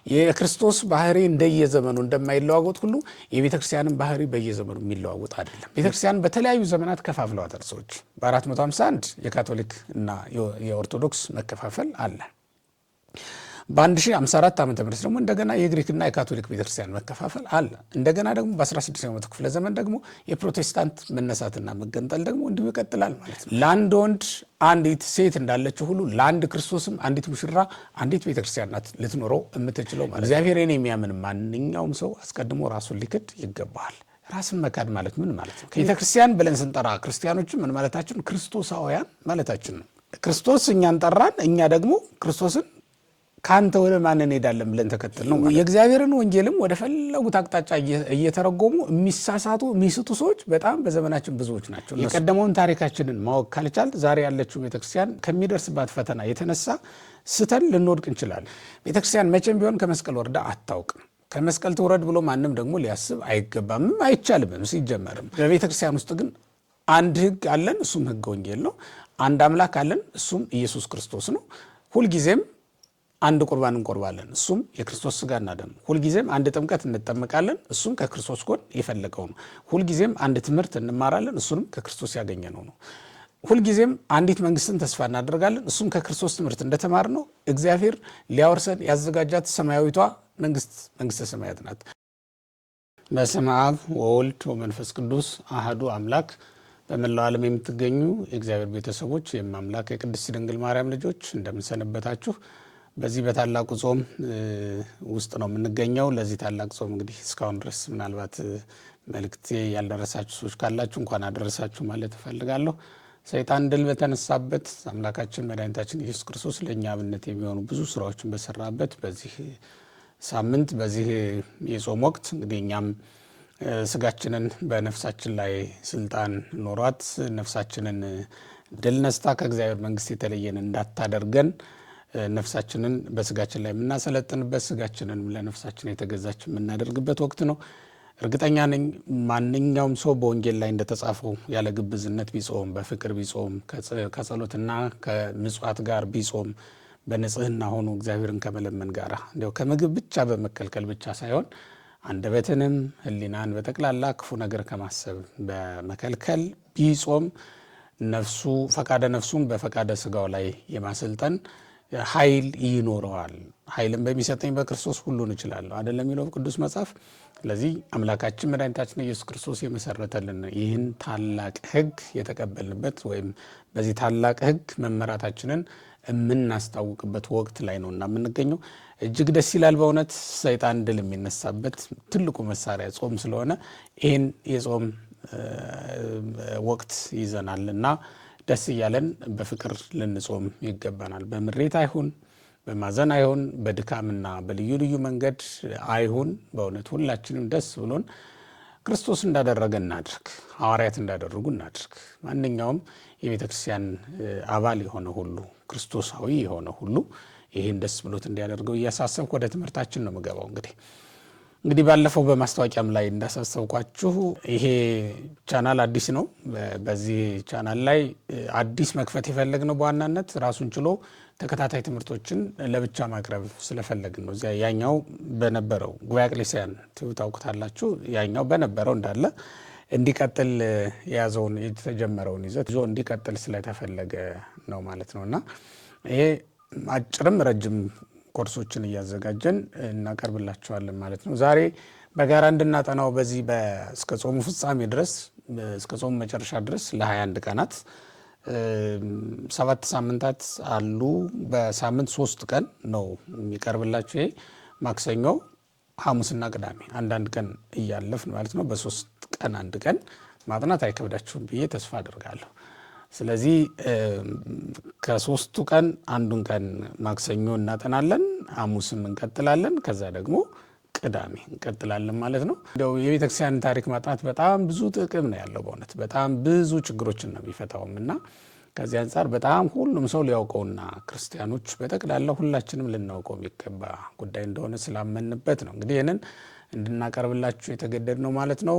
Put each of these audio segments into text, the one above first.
የክርስቶስ ባህሪ እንደየዘመኑ እንደማይለዋወጥ ሁሉ የቤተክርስቲያንን ባህሪ በየዘመኑ የሚለዋወጥ አይደለም። ቤተክርስቲያን በተለያዩ ዘመናት ከፋፍለዋታል ሰዎች። በ451 የካቶሊክ እና የኦርቶዶክስ መከፋፈል አለ። በ1054 ዓ.ም ደግሞ እንደገና የግሪክና የካቶሊክ ቤተክርስቲያን መከፋፈል አለ። እንደገና ደግሞ በ16ኛው መቶ ክፍለ ዘመን ደግሞ የፕሮቴስታንት መነሳትና መገንጠል ደግሞ እንዲሁ ይቀጥላል ማለት ነው። ለአንድ ወንድ አንዲት ሴት እንዳለችው ሁሉ ለአንድ ክርስቶስም አንዲት ሙሽራ፣ አንዲት ቤተክርስቲያን ናት ልትኖረው የምትችለው ማለት ነው። እግዚአብሔርን የሚያምን ማንኛውም ሰው አስቀድሞ ራሱን ሊክድ ይገባዋል። ራስን መካድ ማለት ምን ማለት ነው? ቤተክርስቲያን ብለን ስንጠራ ክርስቲያኖችን ምን ማለታችን? ክርስቶሳውያን ማለታችን ነው። ክርስቶስ እኛን ጠራን፣ እኛ ደግሞ ክርስቶስን ከአንተ ወደ ማን እንሄዳለን ብለን ተከተል ነው። የእግዚአብሔርን ወንጌልም ወደ ፈለጉት አቅጣጫ እየተረጎሙ የሚሳሳቱ፣ የሚስቱ ሰዎች በጣም በዘመናችን ብዙዎች ናቸው። የቀደመውን ታሪካችንን ማወቅ ካልቻል ዛሬ ያለችው ቤተክርስቲያን ከሚደርስባት ፈተና የተነሳ ስተን ልንወድቅ እንችላለን። ቤተክርስቲያን መቼም ቢሆን ከመስቀል ወርዳ አታውቅም። ከመስቀል ትውረድ ብሎ ማንም ደግሞ ሊያስብ አይገባምም፣ አይቻልምም ሲጀመርም። በቤተክርስቲያን ውስጥ ግን አንድ ሕግ አለን፣ እሱም ሕገ ወንጌል ነው። አንድ አምላክ አለን፣ እሱም ኢየሱስ ክርስቶስ ነው። ሁልጊዜም አንድ ቁርባን እንቆርባለን፣ እሱም የክርስቶስ ስጋና ደም። ሁልጊዜም አንድ ጥምቀት እንጠመቃለን፣ እሱም ከክርስቶስ ጎን የፈለቀው ነው። ሁልጊዜም አንድ ትምህርት እንማራለን፣ እሱንም ከክርስቶስ ያገኘነው ነው። ሁልጊዜም አንዲት መንግስትን ተስፋ እናደርጋለን፣ እሱም ከክርስቶስ ትምህርት እንደተማርነው እግዚአብሔር ሊያወርሰን ያዘጋጃት ሰማያዊቷ መንግስት መንግስተ ሰማያት ናት። በስመ አብ ወወልድ ወመንፈስ ቅዱስ አህዱ አምላክ። በመላው ዓለም የምትገኙ የእግዚአብሔር ቤተሰቦች፣ የማምላክ የቅድስት ድንግል ማርያም ልጆች፣ እንደምንሰነበታችሁ። በዚህ በታላቁ ጾም ውስጥ ነው የምንገኘው። ለዚህ ታላቅ ጾም እንግዲህ እስካሁን ድረስ ምናልባት መልእክቴ ያልደረሳችሁ ሰዎች ካላችሁ እንኳን አደረሳችሁ ማለት እፈልጋለሁ። ሰይጣን ድል በተነሳበት፣ አምላካችን መድኃኒታችን ኢየሱስ ክርስቶስ ለእኛ አብነት የሚሆኑ ብዙ ስራዎችን በሰራበት በዚህ ሳምንት፣ በዚህ የጾም ወቅት እንግዲህ እኛም ስጋችንን በነፍሳችን ላይ ስልጣን ኖሯት ነፍሳችንን ድል ነስታ ከእግዚአብሔር መንግስት የተለየን እንዳታደርገን ነፍሳችንን በስጋችን ላይ የምናሰለጥንበት፣ ስጋችንን ለነፍሳችን የተገዛች የምናደርግበት ወቅት ነው። እርግጠኛ ነኝ ማንኛውም ሰው በወንጌል ላይ እንደተጻፈው ያለ ግብዝነት ቢጾም፣ በፍቅር ቢጾም፣ ከጸሎትና ከምጽዋት ጋር ቢጾም፣ በንጽህና ሆኖ እግዚአብሔርን ከመለመን ጋር፣ እንዲያው ከምግብ ብቻ በመከልከል ብቻ ሳይሆን አንደበትንም ሕሊናን በጠቅላላ ክፉ ነገር ከማሰብ በመከልከል ቢጾም ነፍሱ ፈቃደ ነፍሱን በፈቃደ ስጋው ላይ የማሰልጠን ኃይል ይኖረዋል። ኃይልን በሚሰጠኝ በክርስቶስ ሁሉን እችላለሁ አይደለም የሚለው ቅዱስ መጽሐፍ። ስለዚህ አምላካችን መድኃኒታችን ኢየሱስ ክርስቶስ የመሰረተልን ይህን ታላቅ ሕግ የተቀበልንበት ወይም በዚህ ታላቅ ሕግ መመራታችንን የምናስታውቅበት ወቅት ላይ ነው እና የምንገኘው። እጅግ ደስ ይላል በእውነት። ሰይጣን ድል የሚነሳበት ትልቁ መሳሪያ ጾም ስለሆነ ይህን የጾም ወቅት ይዘናል እና ደስ እያለን በፍቅር ልንጾም ይገባናል። በምሬት አይሁን፣ በማዘን አይሁን፣ በድካምና በልዩ ልዩ መንገድ አይሁን። በእውነት ሁላችንም ደስ ብሎን ክርስቶስ እንዳደረገ እናድርግ፣ ሐዋርያት እንዳደረጉ እናድርግ። ማንኛውም የቤተ ክርስቲያን አባል የሆነ ሁሉ፣ ክርስቶሳዊ የሆነ ሁሉ ይህን ደስ ብሎት እንዲያደርገው እያሳሰብኩ ወደ ትምህርታችን ነው የምገባው። እንግዲህ ባለፈው በማስታወቂያም ላይ እንዳሳሰብኳችሁ ይሄ ቻናል አዲስ ነው። በዚህ ቻናል ላይ አዲስ መክፈት የፈለግነው በዋናነት ራሱን ችሎ ተከታታይ ትምህርቶችን ለብቻ ማቅረብ ስለፈለግን ነው። እዚያ ያኛው በነበረው ጉባኤ ኤቅሌሲያን ታውቁታላችሁ። ያኛው በነበረው እንዳለ እንዲቀጥል፣ የያዘውን የተጀመረውን ይዘት ይዞ እንዲቀጥል ስለተፈለገ ነው ማለት ነው እና ይሄ አጭርም ረጅም ኮርሶችን እያዘጋጀን እናቀርብላችኋለን ማለት ነው። ዛሬ በጋራ እንድናጠናው በዚህ እስከ ጾሙ ፍጻሜ ድረስ፣ እስከ ጾሙ መጨረሻ ድረስ ለ21 ቀናት፣ 7 ሳምንታት አሉ። በሳምንት 3 ቀን ነው የሚቀርብላችሁ። ይሄ ማክሰኞ፣ ሐሙስና ቅዳሜ አንዳንድ ቀን እያለፍን ማለት ነው። በ3 ቀን አንድ ቀን ማጥናት አይከብዳችሁም ብዬ ተስፋ አደርጋለሁ። ስለዚህ ከ3ቱ ቀን አንዱን ቀን ማክሰኞ እናጠናለን፣ ሐሙስም እንቀጥላለን፣ ከዛ ደግሞ ቅዳሜ እንቀጥላለን ማለት ነው። እንደው የቤተክርስቲያን ታሪክ ማጥናት በጣም ብዙ ጥቅም ነው ያለው፣ በእውነት በጣም ብዙ ችግሮችን ነው የሚፈታውም እና ከዚህ አንጻር በጣም ሁሉም ሰው ሊያውቀውና ክርስቲያኖች በጠቅላላ ሁላችንም ልናውቀው የሚገባ ጉዳይ እንደሆነ ስላመንበት ነው እንግዲህ ይህንን እንድናቀርብላችሁ የተገደድነው ማለት ነው።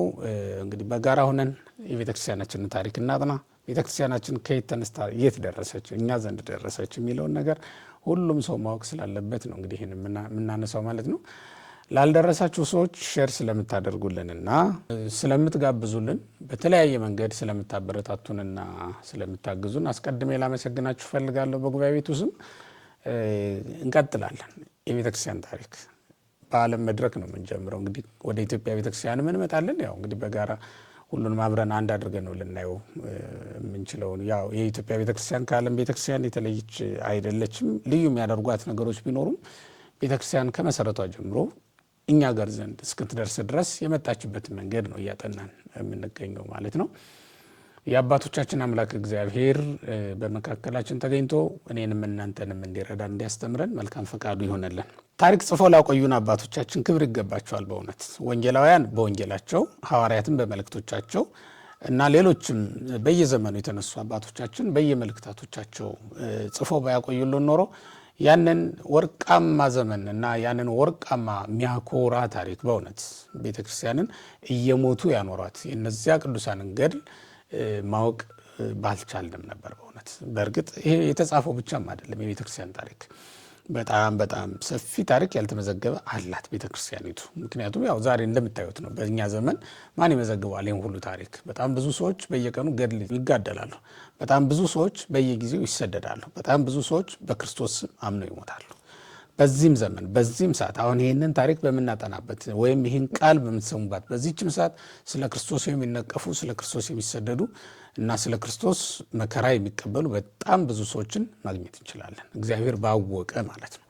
እንግዲህ በጋራ ሆነን የቤተክርስቲያናችንን ታሪክ እናጥና። ቤተክርስቲያናችን ከየት ተነስታ የት ደረሰች፣ እኛ ዘንድ ደረሰች የሚለውን ነገር ሁሉም ሰው ማወቅ ስላለበት ነው እንግዲህ ይህን የምናነሳው ማለት ነው። ላልደረሳችሁ ሰዎች share ስለምታደርጉልንና ስለምትጋብዙልን፣ በተለያየ መንገድ ስለምታበረታቱንና ስለምታግዙን አስቀድሜ ላመሰግናችሁ እፈልጋለሁ በጉባኤ ቤቱ ስም። እንቀጥላለን። የቤተክርስቲያን ታሪክ በዓለም መድረክ ነው የምንጀምረው። እንግዲህ ወደ ኢትዮጵያ ቤተክርስቲያንም እንመጣለን። ያው እንግዲህ በጋራ ሁሉንም አብረን አንድ አድርገን ነው ልናየው የምንችለውን። ያው የኢትዮጵያ ቤተክርስቲያን ከዓለም ቤተክርስቲያን የተለየች አይደለችም። ልዩ የሚያደርጓት ነገሮች ቢኖሩም ቤተክርስቲያን ከመሰረቷ ጀምሮ እኛ ጋር ዘንድ እስክትደርስ ድረስ የመጣችበትን መንገድ ነው እያጠናን የምንገኘው ማለት ነው። የአባቶቻችን አምላክ እግዚአብሔር በመካከላችን ተገኝቶ እኔንም እናንተንም እንዲረዳ፣ እንዲያስተምረን መልካም ፈቃዱ ይሆነልን። ታሪክ ጽፎ ላቆዩን አባቶቻችን ክብር ይገባቸዋል። በእውነት ወንጌላውያን በወንጌላቸው፣ ሐዋርያትን በመልእክቶቻቸው እና ሌሎችም በየዘመኑ የተነሱ አባቶቻችን በየመልእክታቶቻቸው ጽፎ ባያቆዩልን ኖሮ ያንን ወርቃማ ዘመን እና ያንን ወርቃማ ሚያኮራ ታሪክ፣ በእውነት ቤተክርስቲያንን እየሞቱ ያኖሯት የእነዚያ ቅዱሳንን ገድል ማወቅ ባልቻልንም ነበር። በእውነት በእርግጥ ይሄ የተጻፈው ብቻም አይደለም። የቤተክርስቲያን ታሪክ በጣም በጣም ሰፊ ታሪክ ያልተመዘገበ አላት ቤተክርስቲያኒቱ። ምክንያቱም ያው ዛሬ እንደምታዩት ነው። በእኛ ዘመን ማን ይመዘግበዋል ይህን ሁሉ ታሪክ? በጣም ብዙ ሰዎች በየቀኑ ገድል ይጋደላሉ። በጣም ብዙ ሰዎች በየጊዜው ይሰደዳሉ። በጣም ብዙ ሰዎች በክርስቶስ ስም አምነው ይሞታሉ። በዚህም ዘመን፣ በዚህም ሰዓት፣ አሁን ይህንን ታሪክ በምናጠናበት ወይም ይህን ቃል በምትሰሙባት በዚህችም ሰዓት ስለ ክርስቶስ የሚነቀፉ፣ ስለ ክርስቶስ የሚሰደዱ እና ስለ ክርስቶስ መከራ የሚቀበሉ በጣም ብዙ ሰዎችን ማግኘት እንችላለን። እግዚአብሔር ባወቀ ማለት ነው።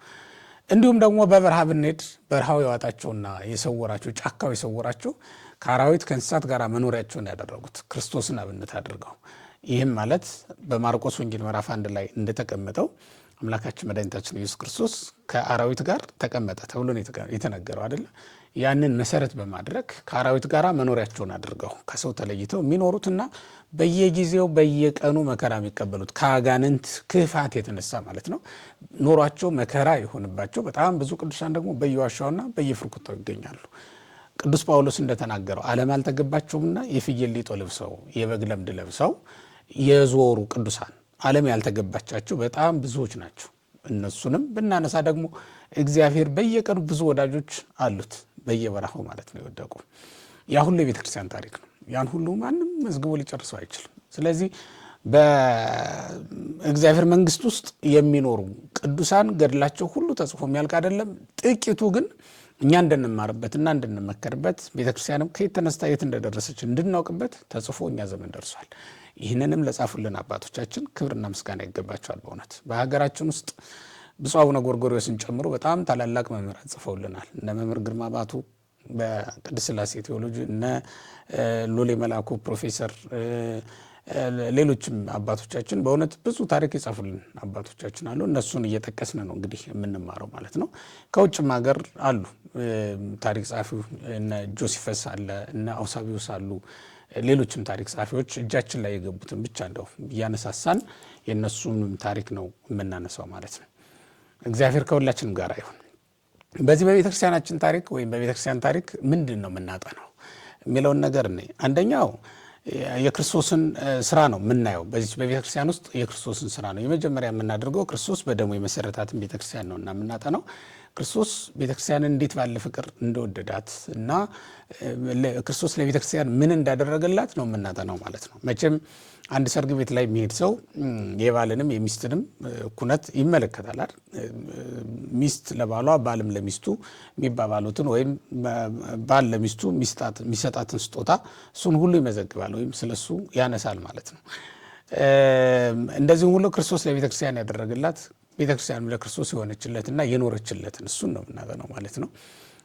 እንዲሁም ደግሞ በበረሃ ብንሄድ በረሃው የዋጣቸውና የሰወራቸው፣ ጫካው የሰወራቸው፣ ከአራዊት ከእንስሳት ጋር መኖሪያቸውን ያደረጉት፣ ክርስቶስን አብነት አድርገው፣ ይህም ማለት በማርቆስ ወንጌል ምዕራፍ 1 ላይ እንደተቀመጠው አምላካችን መድኃኒታችን ኢየሱስ ክርስቶስ ከአራዊት ጋር ተቀመጠ ተብሎ ነው የተነገረው አይደለ? ያንን መሰረት በማድረግ ከአራዊት ጋር መኖሪያቸውን አድርገው ከሰው ተለይተው የሚኖሩትና በየጊዜው በየቀኑ መከራ የሚቀበሉት፣ ከአጋንንት ክፋት የተነሳ ማለት ነው፣ ኖሯቸው መከራ የሆንባቸው በጣም ብዙ ቅዱሳን ደግሞ በየዋሻውና በየፍርኩታው ይገኛሉ። ቅዱስ ጳውሎስ እንደተናገረው ዓለም አልተገባቸውምና የፍየል ሊጦ ለብሰው፣ የበግ ለምድ ለብሰው የዞሩ ቅዱሳን ዓለም ያልተገባቻቸው በጣም ብዙዎች ናቸው። እነሱንም ብናነሳ ደግሞ እግዚአብሔር በየቀኑ ብዙ ወዳጆች አሉት፣ በየበረሃው ማለት ነው የወደቁ። ያ ሁሉ የቤተ ክርስቲያን ታሪክ ነው። ያን ሁሉ ማንም መዝግቦ ሊጨርሰው አይችልም። ስለዚህ በእግዚአብሔር መንግስት ውስጥ የሚኖሩ ቅዱሳን ገድላቸው ሁሉ ተጽፎ የሚያልቅ አይደለም። ጥቂቱ ግን እኛ እንድንማርበትና እንድንመከርበት፣ ቤተክርስቲያንም ከየት ተነስታ የት እንደደረሰች እንድናውቅበት ተጽፎ እኛ ዘመን ደርሷል። ይህንንም ለጻፉልን አባቶቻችን ክብርና ምስጋና ይገባቸዋል። በእውነት በሀገራችን ውስጥ ብፁዕ አቡነ ጎርጎርዮስን ጨምሮ በጣም ታላላቅ መምህራን ጽፈውልናል። እነ መምህር ግርማ ባቱ በቅድስት ሥላሴ ቴዎሎጂ፣ እነ ሎሌ መላኩ ፕሮፌሰር፣ ሌሎችም አባቶቻችን፣ በእውነት ብዙ ታሪክ የጻፉልን አባቶቻችን አሉ። እነሱን እየጠቀስን ነው እንግዲህ የምንማረው ማለት ነው። ከውጭም ሀገር አሉ ታሪክ ጸሐፊው፣ እነ ጆሲፈስ አለ፣ እነ አውሳቢዮስ አሉ። ሌሎችም ታሪክ ጸሐፊዎች እጃችን ላይ የገቡትን ብቻ እንደው እያነሳሳን የእነሱንም ታሪክ ነው የምናነሳው ማለት ነው። እግዚአብሔር ከሁላችንም ጋር ይሁን። በዚህ በቤተክርስቲያናችን ታሪክ ወይም በቤተክርስቲያን ታሪክ ምንድን ነው የምናጠናው የሚለውን ነገር እኔ አንደኛው የክርስቶስን ስራ ነው የምናየው። በዚህ በቤተክርስቲያን ውስጥ የክርስቶስን ስራ ነው የመጀመሪያ የምናደርገው። ክርስቶስ በደሙ የመሰረታትን ቤተክርስቲያን ነው እና የምናጠናው ክርስቶስ ቤተክርስቲያንን እንዴት ባለ ፍቅር እንደወደዳት እና ክርስቶስ ለቤተክርስቲያን ምን እንዳደረገላት ነው የምናጠናው ማለት ነው። መቼም አንድ ሰርግ ቤት ላይ የሚሄድ ሰው የባልንም የሚስትንም ኩነት ይመለከታል አይደል? ሚስት ለባሏ፣ ባልም ለሚስቱ የሚባባሉትን ወይም ባል ለሚስቱ የሚሰጣትን ስጦታ እሱን ሁሉ ይመዘግባል ወይም ስለሱ ያነሳል ማለት ነው። እንደዚሁም ሁሉ ክርስቶስ ለቤተክርስቲያን ያደረገላት፣ ቤተክርስቲያን ለክርስቶስ የሆነችለትና የኖረችለትን እሱን ነው የምናጠናው ማለት ነው።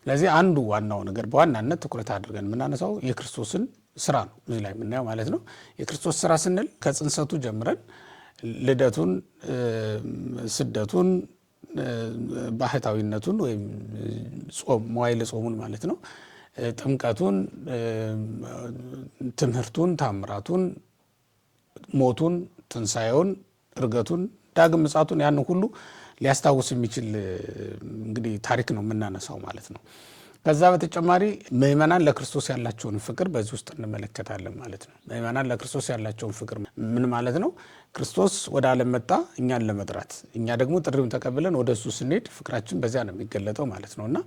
ስለዚህ አንዱ ዋናው ነገር በዋናነት ትኩረት አድርገን የምናነሳው የክርስቶስን ስራ ነው እዚህ ላይ የምናየው ማለት ነው። የክርስቶስ ስራ ስንል ከጽንሰቱ ጀምረን ልደቱን፣ ስደቱን፣ ባህታዊነቱን ወይም ጾም መዋዕለ ጾሙን ማለት ነው፣ ጥምቀቱን፣ ትምህርቱን፣ ታምራቱን፣ ሞቱን፣ ትንሣኤውን፣ እርገቱን፣ ዳግም ምጽአቱን ያን ሁሉ ሊያስታውስ የሚችል እንግዲህ ታሪክ ነው የምናነሳው ማለት ነው። ከዛ በተጨማሪ ምእመናን ለክርስቶስ ያላቸውን ፍቅር በዚህ ውስጥ እንመለከታለን ማለት ነው። ምእመናን ለክርስቶስ ያላቸውን ፍቅር ምን ማለት ነው? ክርስቶስ ወደ ዓለም መጣ እኛን ለመጥራት፣ እኛ ደግሞ ጥሪውን ተቀብለን ወደ እሱ ስንሄድ ፍቅራችን በዚያ ነው የሚገለጠው ማለት ነው። እና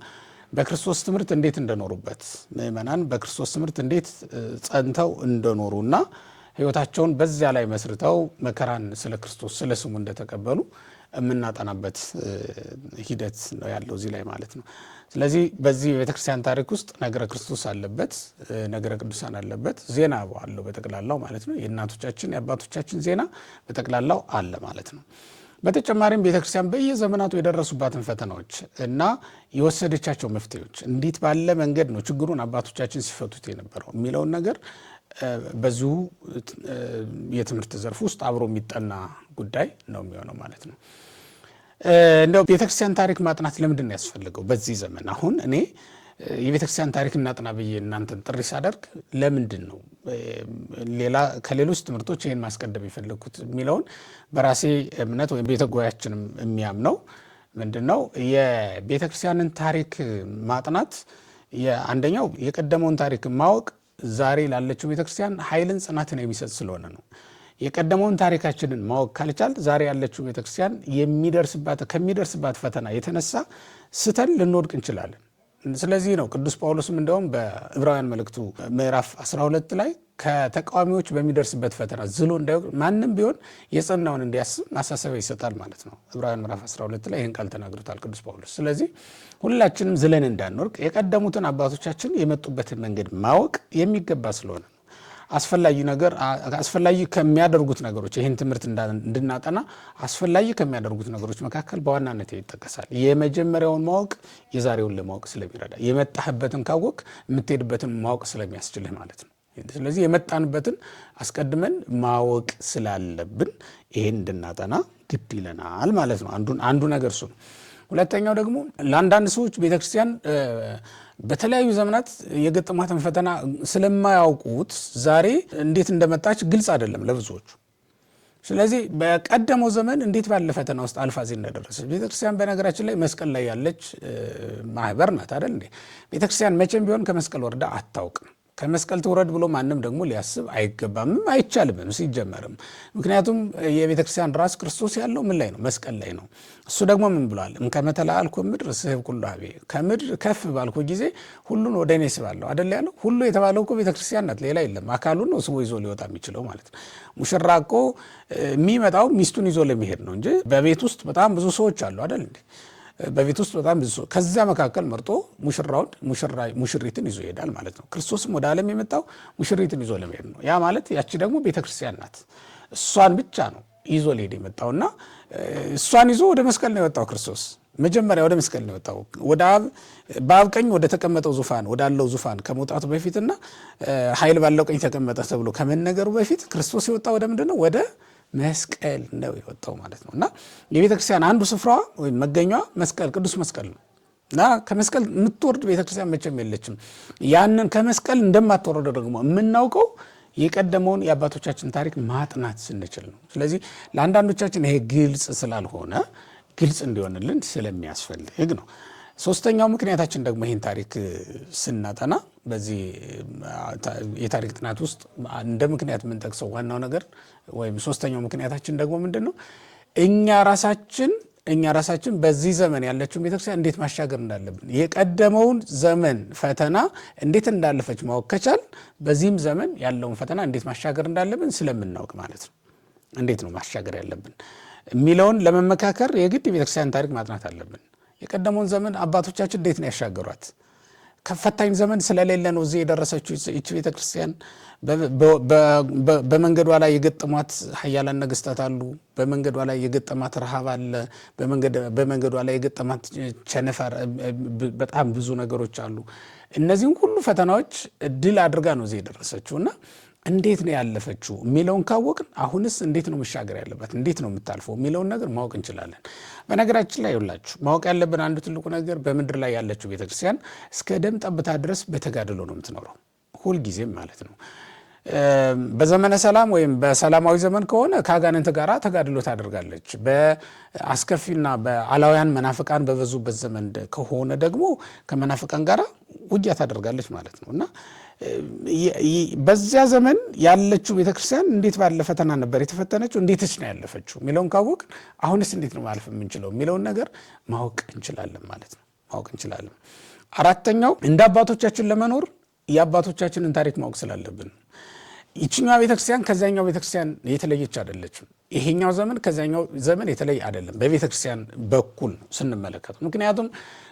በክርስቶስ ትምህርት እንዴት እንደኖሩበት፣ ምእመናን በክርስቶስ ትምህርት እንዴት ጸንተው እንደኖሩና ሕይወታቸውን በዚያ ላይ መስርተው መከራን ስለ ክርስቶስ ስለ ስሙ እንደተቀበሉ የምናጠናበት ሂደት ነው ያለው እዚህ ላይ ማለት ነው። ስለዚህ በዚህ የቤተክርስቲያን ታሪክ ውስጥ ነገረ ክርስቶስ አለበት፣ ነገረ ቅዱሳን አለበት፣ ዜና አለው በጠቅላላው ማለት ነው። የእናቶቻችን የአባቶቻችን ዜና በጠቅላላው አለ ማለት ነው። በተጨማሪም ቤተክርስቲያን በየዘመናቱ የደረሱባትን ፈተናዎች እና የወሰደቻቸው መፍትሄዎች፣ እንዴት ባለ መንገድ ነው ችግሩን አባቶቻችን ሲፈቱት የነበረው የሚለውን ነገር በዚሁ የትምህርት ዘርፍ ውስጥ አብሮ የሚጠና ጉዳይ ነው የሚሆነው ማለት ነው። እንደው ቤተክርስቲያን ታሪክ ማጥናት ለምንድን ነው ያስፈልገው? በዚህ ዘመን አሁን እኔ የቤተክርስቲያን ታሪክ እናጥና ብዬ እናንተን ጥሪ ሳደርግ ለምንድን ነው ሌላ ከሌሎች ትምህርቶች ይህን ማስቀደም የፈለግኩት የሚለውን በራሴ እምነት ወይም ቤተ ጉባኤያችንም የሚያምነው ምንድን ነው? የቤተክርስቲያንን ታሪክ ማጥናት አንደኛው የቀደመውን ታሪክ ማወቅ ዛሬ ላለችው ቤተክርስቲያን ኃይልን ጽናትን የሚሰጥ ስለሆነ ነው። የቀደመውን ታሪካችንን ማወቅ ካልቻል ዛሬ ያለችው ቤተክርስቲያን ከሚደርስባት ፈተና የተነሳ ስተን ልንወድቅ እንችላለን። ስለዚህ ነው ቅዱስ ጳውሎስም እንደውም በዕብራውያን መልእክቱ ምዕራፍ 12 ላይ ከተቃዋሚዎች በሚደርስበት ፈተና ዝሎ እንዳይወድቅ ማንም ቢሆን የጸናውን እንዲያስብ ማሳሰቢያ ይሰጣል ማለት ነው። ዕብራውያን ምዕራፍ 12 ላይ ይህን ቃል ተናግሮታል ቅዱስ ጳውሎስ። ስለዚህ ሁላችንም ዝለን እንዳንወድቅ የቀደሙትን አባቶቻችን የመጡበትን መንገድ ማወቅ የሚገባ ስለሆነ ነው። አስፈላጊ ነገር አስፈላጊ ከሚያደርጉት ነገሮች፣ ይህን ትምህርት እንድናጠና አስፈላጊ ከሚያደርጉት ነገሮች መካከል በዋናነት ይጠቀሳል። የመጀመሪያውን ማወቅ የዛሬውን ለማወቅ ስለሚረዳ፣ የመጣህበትን ካወቅ የምትሄድበትን ማወቅ ስለሚያስችልህ ማለት ነው። ስለዚህ የመጣንበትን አስቀድመን ማወቅ ስላለብን ይሄን እንድናጠና ግድ ይለናል ማለት ነው። አንዱ ነገር እሱ ነው። ሁለተኛው ደግሞ ለአንዳንድ ሰዎች ቤተክርስቲያን በተለያዩ ዘመናት የገጠሟትን ፈተና ስለማያውቁት ዛሬ እንዴት እንደመጣች ግልጽ አይደለም ለብዙዎቹ። ስለዚህ በቀደመው ዘመን እንዴት ባለ ፈተና ውስጥ አልፋ እዚህ እንደደረሰች፣ ቤተክርስቲያን በነገራችን ላይ መስቀል ላይ ያለች ማህበር ናት አይደል እንዴ? ቤተክርስቲያን መቼም ቢሆን ከመስቀል ወርዳ አታውቅም። ከመስቀል ትውረድ ብሎ ማንም ደግሞ ሊያስብ አይገባምም አይቻልምም ሲጀመርም። ምክንያቱም የቤተክርስቲያን ራስ ክርስቶስ ያለው ምን ላይ ነው? መስቀል ላይ ነው። እሱ ደግሞ ምን ብሏል? እምከመ ተለዓልኩ እምድር እስሕብ ኩሎ ኀቤ፣ ከምድር ከፍ ባልኩ ጊዜ ሁሉን ወደ እኔ ስባለሁ አይደል ያለው? ሁሉ የተባለው እኮ ቤተክርስቲያን ናት፣ ሌላ የለም። አካሉን ነው ስቦ ይዞ ሊወጣ የሚችለው ማለት ነው። ሙሽራ እኮ የሚመጣው ሚስቱን ይዞ ለመሄድ ነው እንጂ በቤት ውስጥ በጣም ብዙ ሰዎች አሉ አይደል እንዴ? በቤት ውስጥ በጣም ብዙ ሰው፣ ከዚያ መካከል መርጦ ሙሽራውን ሙሽሪትን ይዞ ይሄዳል ማለት ነው። ክርስቶስም ወደ ዓለም የመጣው ሙሽሪትን ይዞ ለመሄድ ነው። ያ ማለት ያቺ ደግሞ ቤተክርስቲያን ናት። እሷን ብቻ ነው ይዞ ሊሄድ የመጣውና እሷን ይዞ ወደ መስቀል ነው የወጣው ክርስቶስ። መጀመሪያ ወደ መስቀል ነው የወጣው። ወደ አብ በአብ ቀኝ ወደ ተቀመጠው ዙፋን ወዳለው ዙፋን ከመውጣቱ በፊትና ኃይል ባለው ቀኝ ተቀመጠ ተብሎ ከመነገሩ በፊት ክርስቶስ የወጣው ወደ ምንድን ነው? ወደ መስቀል ነው የወጣው ማለት ነው። እና የቤተክርስቲያን አንዱ ስፍራዋ ወይም መገኛዋ መስቀል፣ ቅዱስ መስቀል ነው። እና ከመስቀል የምትወርድ ቤተክርስቲያን መቼም የለችም። ያንን ከመስቀል እንደማትወርደው ደግሞ የምናውቀው የቀደመውን የአባቶቻችን ታሪክ ማጥናት ስንችል ነው። ስለዚህ ለአንዳንዶቻችን ይሄ ግልጽ ስላልሆነ ግልጽ እንዲሆንልን ስለሚያስፈልግ ነው። ሶስተኛው ምክንያታችን ደግሞ ይህን ታሪክ ስናጠና በዚህ የታሪክ ጥናት ውስጥ እንደ ምክንያት የምንጠቅሰው ዋናው ነገር ወይም ሶስተኛው ምክንያታችን ደግሞ ምንድን ነው? እኛ ራሳችን በዚህ ዘመን ያለችውን ቤተክርስቲያን እንዴት ማሻገር እንዳለብን፣ የቀደመውን ዘመን ፈተና እንዴት እንዳለፈች ማወቅ ከቻል በዚህም ዘመን ያለውን ፈተና እንዴት ማሻገር እንዳለብን ስለምናውቅ ማለት ነው። እንዴት ነው ማሻገር ያለብን የሚለውን ለመመካከር የግድ የቤተክርስቲያን ታሪክ ማጥናት አለብን። የቀደመውን ዘመን አባቶቻችን እንዴት ነው ያሻገሯት? ከፈታኝ ዘመን ስለሌለ ነው እዚህ የደረሰችው ይቺ ቤተክርስቲያን? በመንገዷ ላይ የገጠሟት ኃያላን ነገስታት አሉ። በመንገዷ ላይ የገጠማት ረሃብ አለ። በመንገዷ ላይ የገጠማት ቸነፈር፣ በጣም ብዙ ነገሮች አሉ። እነዚህም ሁሉ ፈተናዎች ድል አድርጋ ነው እዚህ የደረሰችው እና እንዴት ነው ያለፈችው የሚለውን ካወቅን አሁንስ እንዴት ነው መሻገር ያለባት፣ እንዴት ነው የምታልፈው የሚለውን ነገር ማወቅ እንችላለን። በነገራችን ላይ ይኸውላችሁ ማወቅ ያለብን አንዱ ትልቁ ነገር በምድር ላይ ያለችው ቤተክርስቲያን እስከ ደም ጠብታ ድረስ በተጋድሎ ነው የምትኖረው፣ ሁልጊዜም ማለት ነው። በዘመነ ሰላም ወይም በሰላማዊ ዘመን ከሆነ ከአጋንንት ጋር ተጋድሎ ታደርጋለች። በአስከፊና በአላውያን መናፍቃን በበዙበት ዘመን ከሆነ ደግሞ ከመናፍቃን ጋር ውጊያ ታደርጋለች ማለት ነው። እና በዚያ ዘመን ያለችው ቤተክርስቲያን እንዴት ባለ ፈተና ነበር የተፈተነችው፣ እንዴትስ ነው ያለፈችው የሚለውን ካወቅ አሁንስ እንዴት ነው ማለፍ የምንችለው የሚለውን ነገር ማወቅ እንችላለን ማለት ነው። ማወቅ እንችላለን። አራተኛው፣ እንደ አባቶቻችን ለመኖር የአባቶቻችንን ታሪክ ማወቅ ስላለብን። ይችኛዋ ቤተክርስቲያን ከዚያኛው ቤተክርስቲያን የተለየች አይደለችም። ይሄኛው ዘመን ከዚያኛው ዘመን የተለየ አይደለም በቤተክርስቲያን በኩል ስንመለከተው። ምክንያቱም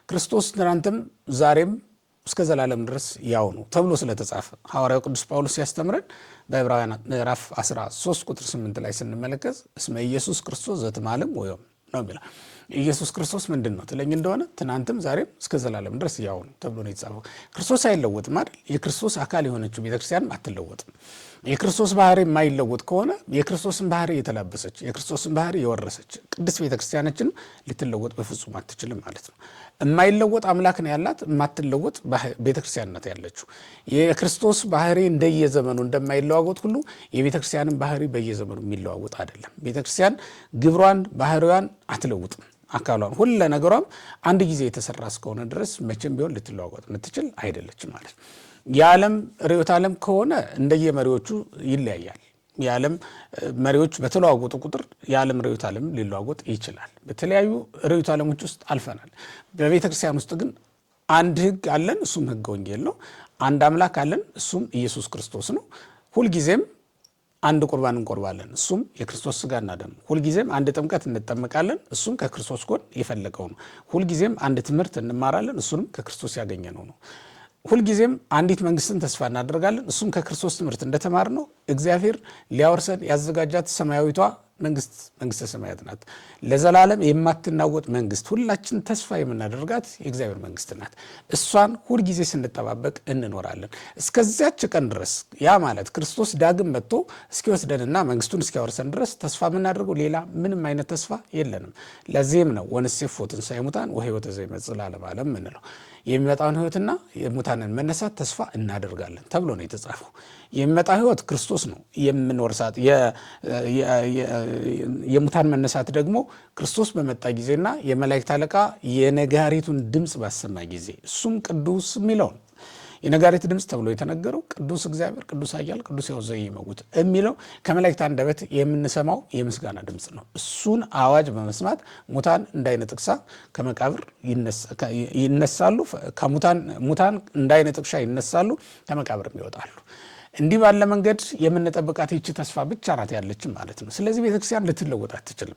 ክርስቶስ ትናንትም ዛሬም እስከ ዘላለም ድረስ ያው ነው ተብሎ ስለተጻፈ፣ ሐዋርያው ቅዱስ ጳውሎስ ሲያስተምረን በዕብራውያን ምዕራፍ 13 ቁጥር 8 ላይ ስንመለከት እስመ ኢየሱስ ክርስቶስ ዘትማልም ወዮም ነው የሚለው። ኢየሱስ ክርስቶስ ምንድን ነው ትለኝ እንደሆነ ትናንትም ዛሬም እስከ ዘላለም ድረስ ያው ነው ተብሎ ነው የተጻፈው። ክርስቶስ አይለወጥም አይደል? የክርስቶስ አካል የሆነችው ቤተክርስቲያንም አትለወጥም። የክርስቶስ ባህሪ የማይለወጥ ከሆነ የክርስቶስን ባህሪ የተላበሰች፣ የክርስቶስን ባህሪ የወረሰች ቅድስት ቤተክርስቲያናችንም ልትለወጥ በፍጹም አትችልም ማለት ነው። የማይለወጥ አምላክ ነው ያላት፣ የማትለወጥ ቤተክርስቲያን ናት ያለችው። የክርስቶስ ባህሪ እንደየዘመኑ እንደማይለዋወጥ ሁሉ የቤተክርስቲያንን ባህሪ በየዘመኑ የሚለዋወጥ አይደለም። ቤተክርስቲያን ግብሯን፣ ባህሪዋን አትለውጥም። አካሏን፣ ሁለ ነገሯም አንድ ጊዜ የተሰራ እስከሆነ ድረስ መቼም ቢሆን ልትለዋወጥ የምትችል አይደለችም ማለት ነው። የዓለም ርዕዮተ ዓለም ከሆነ እንደየመሪዎቹ ይለያያል። የዓለም መሪዎች በተለዋወጡ ቁጥር የዓለም ርዕዮተ ዓለም ሊለዋወጥ ይችላል። በተለያዩ ርዕዮተ ዓለሞች ውስጥ አልፈናል። በቤተ ክርስቲያን ውስጥ ግን አንድ ሕግ አለን፣ እሱም ሕገ ወንጌል ነው። አንድ አምላክ አለን፣ እሱም ኢየሱስ ክርስቶስ ነው። ሁልጊዜም አንድ ቁርባን እንቆርባለን፣ እሱም የክርስቶስ ስጋና ደም። ሁልጊዜም አንድ ጥምቀት እንጠመቃለን፣ እሱም ከክርስቶስ ጎን የፈለቀው ነው። ሁልጊዜም አንድ ትምህርት እንማራለን፣ እሱንም ከክርስቶስ ያገኘነው ነው። ሁልጊዜም አንዲት መንግስትን ተስፋ እናደርጋለን፣ እሱም ከክርስቶስ ትምህርት እንደተማርነው እግዚአብሔር ሊያወርሰን ያዘጋጃት ሰማያዊቷ መንግስት፣ መንግስተ ሰማያት ናት። ለዘላለም የማትናወጥ መንግስት፣ ሁላችን ተስፋ የምናደርጋት የእግዚአብሔር መንግስት ናት። እሷን ሁልጊዜ ስንጠባበቅ እንኖራለን እስከዚያች ቀን ድረስ። ያ ማለት ክርስቶስ ዳግም መጥቶ እስኪወስደንና መንግስቱን እስኪያወርሰን ድረስ ተስፋ የምናደርገው ሌላ ምንም አይነት ተስፋ የለንም። ለዚህም ነው ወንሴፎ ትንሣኤ ሙታን ወሕይወተ ዘይመጽእ ለዓለመ ዓለም የምንለው። የሚመጣውን ሕይወትና የሙታንን መነሳት ተስፋ እናደርጋለን ተብሎ ነው የተጻፈው። የሚመጣ ሕይወት ክርስቶስ ነው የምንወርሳት። የሙታን መነሳት ደግሞ ክርስቶስ በመጣ ጊዜና የመላእክት አለቃ የነጋሪቱን ድምፅ ባሰማ ጊዜ፣ እሱም ቅዱስ የሚለው ነው። የነጋሪት ድምፅ ተብሎ የተነገረው ቅዱስ እግዚአብሔር፣ ቅዱስ ኃያል፣ ቅዱስ ሕያው ዘኢይመውት የሚለው ከመላእክት አንደበት የምንሰማው የምስጋና ድምፅ ነው። እሱን አዋጅ በመስማት ሙታን እንደ ዓይነ ጥቅሻ ከመቃብር ይነሳሉ። ሙታን እንደ ዓይነ ጥቅሻ ይነሳሉ፣ ከመቃብርም ይወጣሉ። እንዲህ ባለ መንገድ የምንጠብቃት ይቺ ተስፋ ብቻ ናት ያለችን ማለት ነው። ስለዚህ ቤተክርስቲያን ልትለወጥ አትችልም።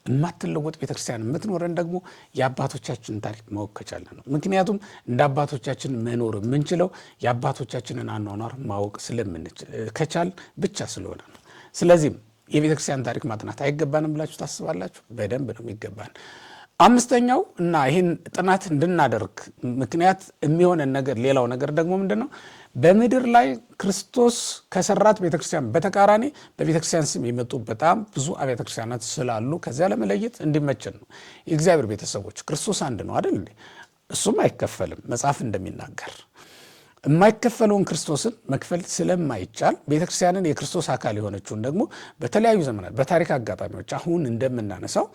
የማትለወጥ ቤተክርስቲያን የምትኖረን ደግሞ የአባቶቻችንን ታሪክ ማወቅ ከቻልን ነው። ምክንያቱም እንደ አባቶቻችን መኖር የምንችለው የአባቶቻችንን አኗኗር ማወቅ ስለምንችል ከቻል ብቻ ስለሆነ ነው። ስለዚህም የቤተክርስቲያን ታሪክ ማጥናት አይገባንም ብላችሁ ታስባላችሁ? በደንብ ነው የሚገባን። አምስተኛው እና ይህን ጥናት እንድናደርግ ምክንያት የሚሆነን ነገር፣ ሌላው ነገር ደግሞ ምንድን ነው? በምድር ላይ ክርስቶስ ከሰራት ቤተክርስቲያን በተቃራኒ በቤተክርስቲያን ስም የመጡ በጣም ብዙ አብያተ ክርስቲያናት ስላሉ ከዚያ ለመለየት እንዲመቸን ነው። የእግዚአብሔር ቤተሰቦች፣ ክርስቶስ አንድ ነው አይደል እንዴ? እሱም አይከፈልም። መጽሐፍ እንደሚናገር የማይከፈለውን ክርስቶስን መክፈል ስለማይቻል ቤተክርስቲያንን፣ የክርስቶስ አካል የሆነችውን ደግሞ በተለያዩ ዘመናት በታሪክ አጋጣሚዎች አሁን እንደምናነሳው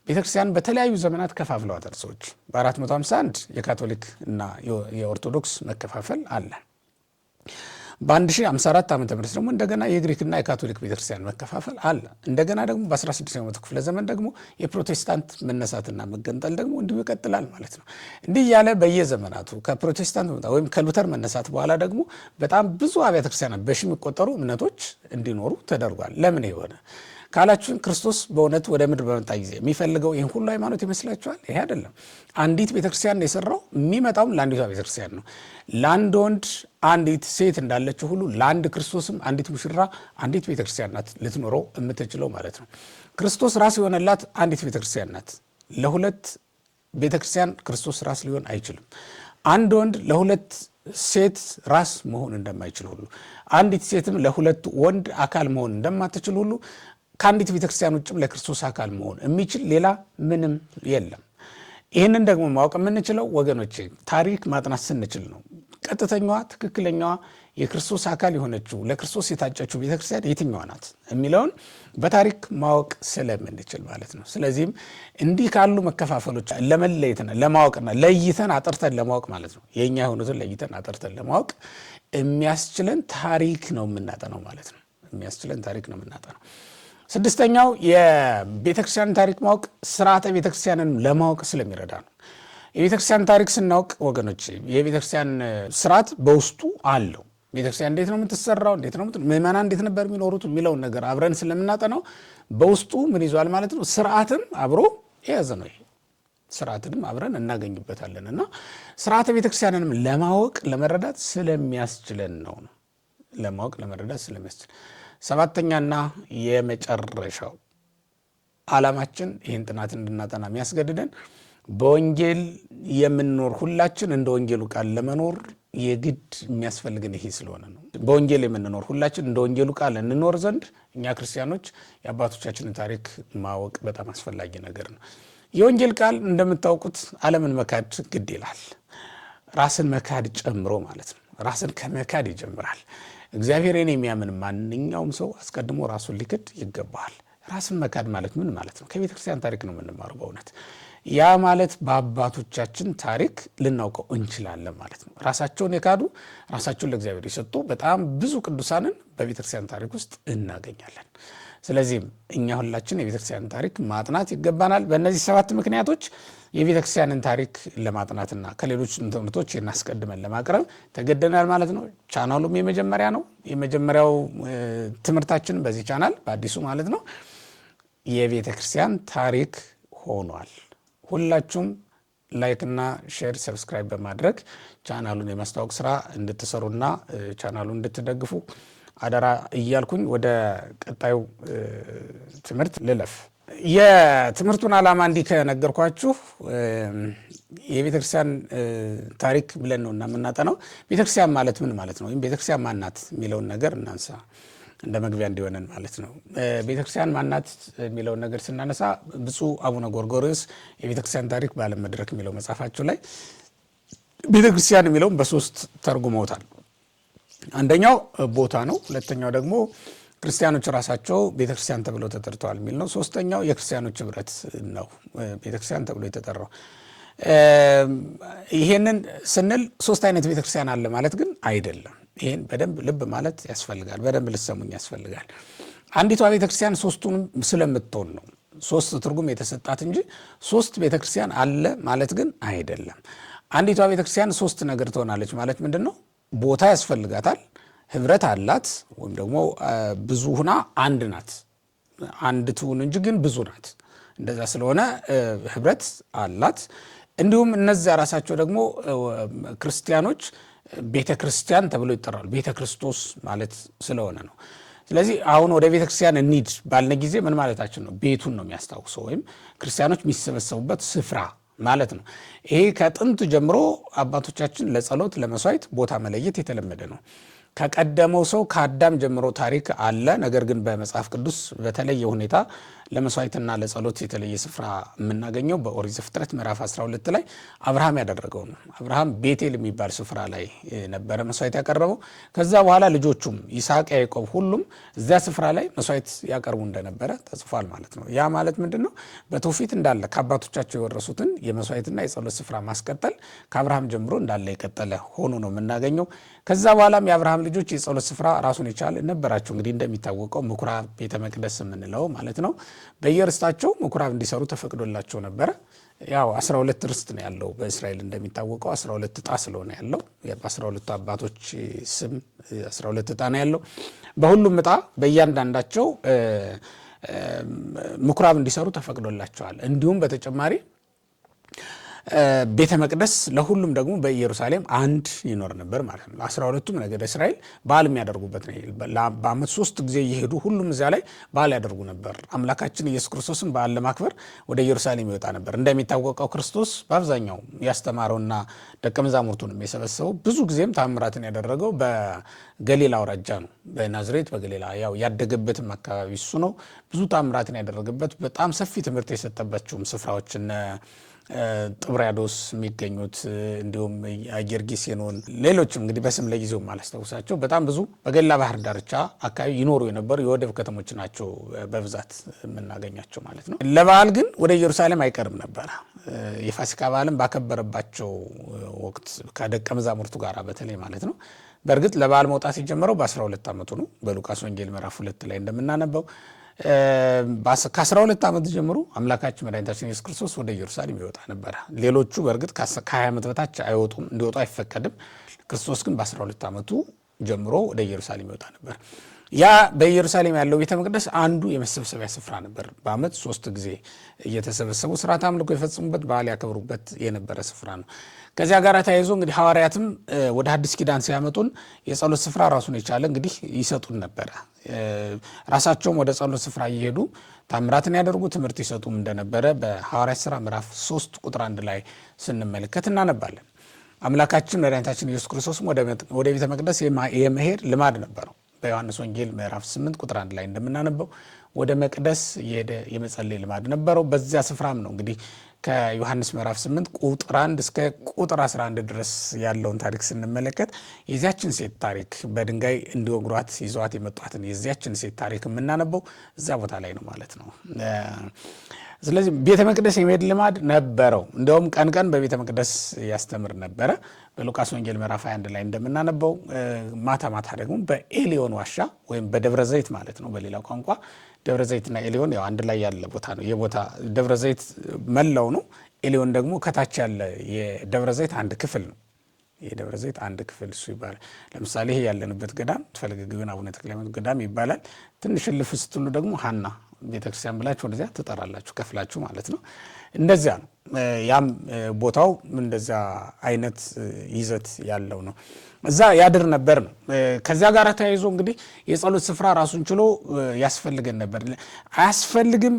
ቤተክርስቲያን በተለያዩ ዘመናት ከፋፍለዋታል ሰዎች። በ451 የካቶሊክ እና የኦርቶዶክስ መከፋፈል አለ። በ1054 ዓ ም ደግሞ እንደገና የግሪክና የካቶሊክ ቤተክርስቲያን መከፋፈል አለ። እንደገና ደግሞ በ16ኛው መቶ ክፍለ ዘመን ደግሞ የፕሮቴስታንት መነሳትና መገንጠል ደግሞ እንዲሁ ይቀጥላል ማለት ነው። እንዲህ እያለ በየዘመናቱ ከፕሮቴስታንት ወይም ከሉተር መነሳት በኋላ ደግሞ በጣም ብዙ አብያተ ክርስቲያናት፣ በሺ የሚቆጠሩ እምነቶች እንዲኖሩ ተደርጓል። ለምን የሆነ ካላችሁን ክርስቶስ በእውነት ወደ ምድር በመጣ ጊዜ የሚፈልገው ይህን ሁሉ ሃይማኖት ይመስላችኋል? ይሄ አይደለም። አንዲት ቤተክርስቲያን ነው የሰራው። የሚመጣውም ለአንዲቷ ቤተክርስቲያን ነው። ለአንድ ወንድ አንዲት ሴት እንዳለችው ሁሉ ለአንድ ክርስቶስም አንዲት ሙሽራ፣ አንዲት ቤተክርስቲያን ናት ልትኖረው የምትችለው ማለት ነው። ክርስቶስ ራስ የሆነላት አንዲት ቤተክርስቲያን ናት። ለሁለት ቤተክርስቲያን ክርስቶስ ራስ ሊሆን አይችልም። አንድ ወንድ ለሁለት ሴት ራስ መሆን እንደማይችል ሁሉ፣ አንዲት ሴትም ለሁለት ወንድ አካል መሆን እንደማትችል ሁሉ፣ ከአንዲት ቤተክርስቲያን ውጭም ለክርስቶስ አካል መሆን የሚችል ሌላ ምንም የለም። ይህንን ደግሞ ማወቅ የምንችለው ወገኖቼ ታሪክ ማጥናት ስንችል ነው። ቀጥተኛዋ ትክክለኛዋ የክርስቶስ አካል የሆነችው ለክርስቶስ የታጨችው ቤተክርስቲያን የትኛዋ ናት የሚለውን በታሪክ ማወቅ ስለምንችል ማለት ነው። ስለዚህም እንዲህ ካሉ መከፋፈሎች ለመለየትና ለማወቅና ለይተን አጥርተን ለማወቅ ማለት ነው፣ የእኛ የሆኑትን ለይተን አጥርተን ለማወቅ የሚያስችለን ታሪክ ነው የምናጠነው ማለት ነው። የሚያስችለን ታሪክ ነው የምናጠነው። ስድስተኛው የቤተክርስቲያንን ታሪክ ማወቅ ስርዓተ ቤተክርስቲያንን ለማወቅ ስለሚረዳ ነው። የቤተክርስቲያን ታሪክ ስናውቅ ወገኖች የቤተክርስቲያን ስርዓት በውስጡ አለው። ቤተክርስቲያን እንዴት ነው የምትሰራው፣ እንዴት ነው ምዕመናን እንዴት ነበር የሚኖሩት የሚለውን ነገር አብረን ስለምናጠናው በውስጡ ምን ይዟል ማለት ነው? ስርዓትም አብሮ የያዘ ነው። ይሄ ስርዓትንም አብረን እናገኝበታለን እና ስርዓተ ቤተክርስቲያንንም ለማወቅ ለመረዳት ስለሚያስችለን ነው ለማወቅ ለመረዳት ስለሚያስችል። ሰባተኛና የመጨረሻው ዓላማችን ይህን ጥናት እንድናጠና የሚያስገድደን በወንጌል የምንኖር ሁላችን እንደ ወንጌሉ ቃል ለመኖር የግድ የሚያስፈልግን ይሄ ስለሆነ ነው። በወንጌል የምንኖር ሁላችን እንደ ወንጌሉ ቃል እንኖር ዘንድ እኛ ክርስቲያኖች የአባቶቻችንን ታሪክ ማወቅ በጣም አስፈላጊ ነገር ነው። የወንጌል ቃል እንደምታውቁት ዓለምን መካድ ግድ ይላል። ራስን መካድ ጨምሮ ማለት ነው። ራስን ከመካድ ይጀምራል። እግዚአብሔርን የሚያምን ማንኛውም ሰው አስቀድሞ ራሱን ሊክድ ይገባዋል። ራስን መካድ ማለት ምን ማለት ነው? ከቤተ ክርስቲያን ታሪክ ነው የምንማረው በእውነት። ያ ማለት በአባቶቻችን ታሪክ ልናውቀው እንችላለን ማለት ነው። ራሳቸውን የካዱ፣ ራሳቸውን ለእግዚአብሔር የሰጡ በጣም ብዙ ቅዱሳንን በቤተክርስቲያን ታሪክ ውስጥ እናገኛለን። ስለዚህም እኛ ሁላችን የቤተክርስቲያን ታሪክ ማጥናት ይገባናል። በእነዚህ ሰባት ምክንያቶች የቤተክርስቲያንን ታሪክ ለማጥናትና ከሌሎች ትምህርቶች እናስቀድመን ለማቅረብ ተገደናል ማለት ነው። ቻናሉም የመጀመሪያ ነው። የመጀመሪያው ትምህርታችን በዚህ ቻናል በአዲሱ ማለት ነው የቤተክርስቲያን ታሪክ ሆኗል። ሁላችሁም like ና share subscribe በማድረግ ቻናሉን የማስተዋወቅ ስራ እንድትሰሩና ቻናሉን እንድትደግፉ አደራ እያልኩኝ ወደ ቀጣዩ ትምህርት ልለፍ። የትምህርቱን ዓላማ እንዲህ ከነገርኳችሁ የቤተክርስቲያን ታሪክ ብለን ነው እና የምናጠናው። ቤተክርስቲያን ማለት ምን ማለት ነው? ወይም ቤተክርስቲያን ማናት የሚለውን ነገር እናንሳ፣ እንደ መግቢያ እንዲሆነን ማለት ነው። ቤተክርስቲያን ማናት የሚለውን ነገር ስናነሳ ብፁዕ አቡነ ጎርጎርዮስ የቤተክርስቲያን ታሪክ በዓለም መድረክ የሚለው መጽሐፋቸው ላይ ቤተክርስቲያን የሚለውን በሶስት ተርጉመውታል። አንደኛው ቦታ ነው። ሁለተኛው ደግሞ ክርስቲያኖች ራሳቸው ቤተክርስቲያን ተብለው ተጠርተዋል የሚል ነው። ሶስተኛው የክርስቲያኖች ህብረት ነው ቤተክርስቲያን ተብሎ የተጠራው። ይሄንን ስንል ሶስት አይነት ቤተክርስቲያን አለ ማለት ግን አይደለም። ይሄን በደንብ ልብ ማለት ያስፈልጋል። በደንብ ልሰሙኝ ያስፈልጋል። አንዲቷ ቤተክርስቲያን ሶስቱንም ስለምትሆን ነው ሶስት ትርጉም የተሰጣት እንጂ ሶስት ቤተክርስቲያን አለ ማለት ግን አይደለም። አንዲቷ ቤተክርስቲያን ሶስት ነገር ትሆናለች ማለት ምንድን ነው? ቦታ ያስፈልጋታል፣ ህብረት አላት፣ ወይም ደግሞ ብዙ ሁና አንድ ናት። አንድ ትሁን እንጂ ግን ብዙ ናት። እንደዛ ስለሆነ ህብረት አላት። እንዲሁም እነዚያ ራሳቸው ደግሞ ክርስቲያኖች ቤተ ክርስቲያን ተብሎ ይጠራሉ። ቤተ ክርስቶስ ማለት ስለሆነ ነው። ስለዚህ አሁን ወደ ቤተ ክርስቲያን እንሂድ ባልነ ጊዜ ምን ማለታችን ነው? ቤቱን ነው የሚያስታውሰው፣ ወይም ክርስቲያኖች የሚሰበሰቡበት ስፍራ ማለት ነው። ይሄ ከጥንት ጀምሮ አባቶቻችን ለጸሎት ለመስዋዕት ቦታ መለየት የተለመደ ነው። ከቀደመው ሰው ከአዳም ጀምሮ ታሪክ አለ። ነገር ግን በመጽሐፍ ቅዱስ በተለየ ሁኔታ ለመስዋዕትና ለጸሎት የተለየ ስፍራ የምናገኘው በኦሪት ዘፍጥረት ምዕራፍ 12 ላይ አብርሃም ያደረገው ነው። አብርሃም ቤቴል የሚባል ስፍራ ላይ ነበረ መስዋዕት ያቀረበው። ከዛ በኋላ ልጆቹም ይስሐቅ፣ ያዕቆብ ሁሉም እዚያ ስፍራ ላይ መስዋዕት ያቀርቡ እንደነበረ ተጽፏል ማለት ነው። ያ ማለት ምንድን ነው? በትውፊት እንዳለ ከአባቶቻቸው የወረሱትን የመስዋዕትና የጸሎት ስፍራ ማስቀጠል ከአብርሃም ጀምሮ እንዳለ የቀጠለ ሆኖ ነው የምናገኘው። ከዛ በኋላም የአብርሃም ልጆች የጸሎት ስፍራ ራሱን የቻለ ነበራቸው። እንግዲህ እንደሚታወቀው ምኩራብ፣ ቤተ መቅደስ የምንለው ማለት ነው። በየርስታቸው ምኩራብ እንዲሰሩ ተፈቅዶላቸው ነበረ። ያው 12 ርስት ነው ያለው በእስራኤል እንደሚታወቀው 12 ዕጣ ስለሆነ ያለው በ12ቱ አባቶች ስም 12 ዕጣ ነው ያለው። በሁሉም ዕጣ በእያንዳንዳቸው ምኩራብ እንዲሰሩ ተፈቅዶላቸዋል። እንዲሁም በተጨማሪ ቤተ መቅደስ ለሁሉም ደግሞ በኢየሩሳሌም አንድ ይኖር ነበር ማለት ነው። 12ቱም ነገደ እስራኤል በዓል የሚያደርጉበት ነው። በዓመት 3 ጊዜ እየሄዱ ሁሉም እዚያ ላይ በዓል ያደርጉ ነበር። አምላካችን ኢየሱስ ክርስቶስን በዓል ለማክበር ወደ ኢየሩሳሌም ይወጣ ነበር። እንደሚታወቀው ክርስቶስ በአብዛኛው ያስተማረውና ደቀ መዛሙርቱንም የሰበሰበው ብዙ ጊዜም ታምራትን ያደረገው በገሊላ አውራጃ ነው። በናዝሬት በገሊላ ያው ያደገበትም አካባቢ እሱ ነው። ብዙ ታምራትን ያደረገበት በጣም ሰፊ ትምህርት የሰጠባቸውም ስፍራዎች እነ ጥብርያዶስ የሚገኙት እንዲሁም ጌርጌሴኖን፣ ሌሎችም እንግዲህ በስም ለጊዜው ማላስታውሳቸው በጣም ብዙ በገሊላ ባህር ዳርቻ አካባቢ ይኖሩ የነበሩ የወደብ ከተሞች ናቸው በብዛት የምናገኛቸው ማለት ነው። ለበዓል ግን ወደ ኢየሩሳሌም አይቀርም ነበረ። የፋሲካ በዓልን ባከበረባቸው ወቅት ከደቀ መዛሙርቱ ጋር በተለይ ማለት ነው። በእርግጥ ለበዓል መውጣት የጀመረው በ12 ዓመቱ ነው። በሉቃስ ወንጌል ምዕራፍ 2 ላይ እንደምናነበው ከ12 ዓመት ጀምሮ አምላካችን መድኃኒታችን ኢየሱስ ክርስቶስ ወደ ኢየሩሳሌም ይወጣ ነበረ። ሌሎቹ በእርግጥ ከ20 ዓመት በታች አይወጡም፣ እንዲወጡ አይፈቀድም። ክርስቶስ ግን በ12 ዓመቱ ጀምሮ ወደ ኢየሩሳሌም ይወጣ ነበር። ያ በኢየሩሳሌም ያለው ቤተ መቅደስ አንዱ የመሰብሰቢያ ስፍራ ነበር። በዓመት 3 ጊዜ እየተሰበሰቡ ስርዓተ አምልኮ የፈጽሙበት፣ በዓል ያከብሩበት የነበረ ስፍራ ነው። ከዚያ ጋር ተያይዞ እንግዲህ ሐዋርያትም ወደ አዲስ ኪዳን ሲያመጡን የጸሎት ስፍራ ራሱን የቻለ እንግዲህ ይሰጡን ነበረ። ራሳቸውም ወደ ጸሎት ስፍራ እየሄዱ ታምራትን ያደርጉ ትምህርት ይሰጡም እንደነበረ በሐዋርያት ሥራ ምዕራፍ 3 ቁጥር 1 ላይ ስንመለከት እናነባለን። አምላካችን መድኃኒታችን ኢየሱስ ክርስቶስም ወደ ቤተ መቅደስ የመሄድ ልማድ ነበረው። በዮሐንስ ወንጌል ምዕራፍ 8 ቁጥር 1 ላይ እንደምናነበው ወደ መቅደስ የሄደ የመጸለይ ልማድ ነበረው። በዚያ ስፍራም ነው እንግዲህ ከዮሐንስ ምዕራፍ 8 ቁጥር 1 እስከ ቁጥር 11 ድረስ ያለውን ታሪክ ስንመለከት የዚያችን ሴት ታሪክ በድንጋይ እንዲወግሯት ይዘዋት የመጧትን የዚያችን ሴት ታሪክ የምናነበው እዚያ ቦታ ላይ ነው ማለት ነው። ስለዚህ ቤተ መቅደስ የመሄድ ልማድ ነበረው። እንደውም ቀን ቀን በቤተ መቅደስ ያስተምር ነበረ። በሉቃስ ወንጌል ምዕራፍ 21 ላይ እንደምናነበው ማታ ማታ ደግሞ በኤሊዮን ዋሻ ወይም በደብረ ዘይት ማለት ነው። በሌላ ቋንቋ ደብረ ዘይትና ኤሊዮን ያው አንድ ላይ ያለ ቦታ ነው። የቦታ ደብረ ዘይት መላው ነው። ኤሊዮን ደግሞ ከታች ያለ የደብረ ዘይት አንድ ክፍል ነው። የደብረ ዘይት አንድ ክፍል እሱ ይባላል። ለምሳሌ ይሄ ያለንበት ገዳም ፈለገ ግዮን አቡነ ተክለ ሃይማኖት ገዳም ይባላል። ትንሽ እልፍ ስትሉ ደግሞ ሀና ቤተክርስቲያን ብላችሁ ወደዚያ ትጠራላችሁ ከፍላችሁ ማለት ነው። እንደዚያ ነው። ያም ቦታው እንደዚያ አይነት ይዘት ያለው ነው። እዛ ያድር ነበር ነው። ከዚያ ጋር ተያይዞ እንግዲህ የጸሎት ስፍራ ራሱን ችሎ ያስፈልገን ነበር። አያስፈልግም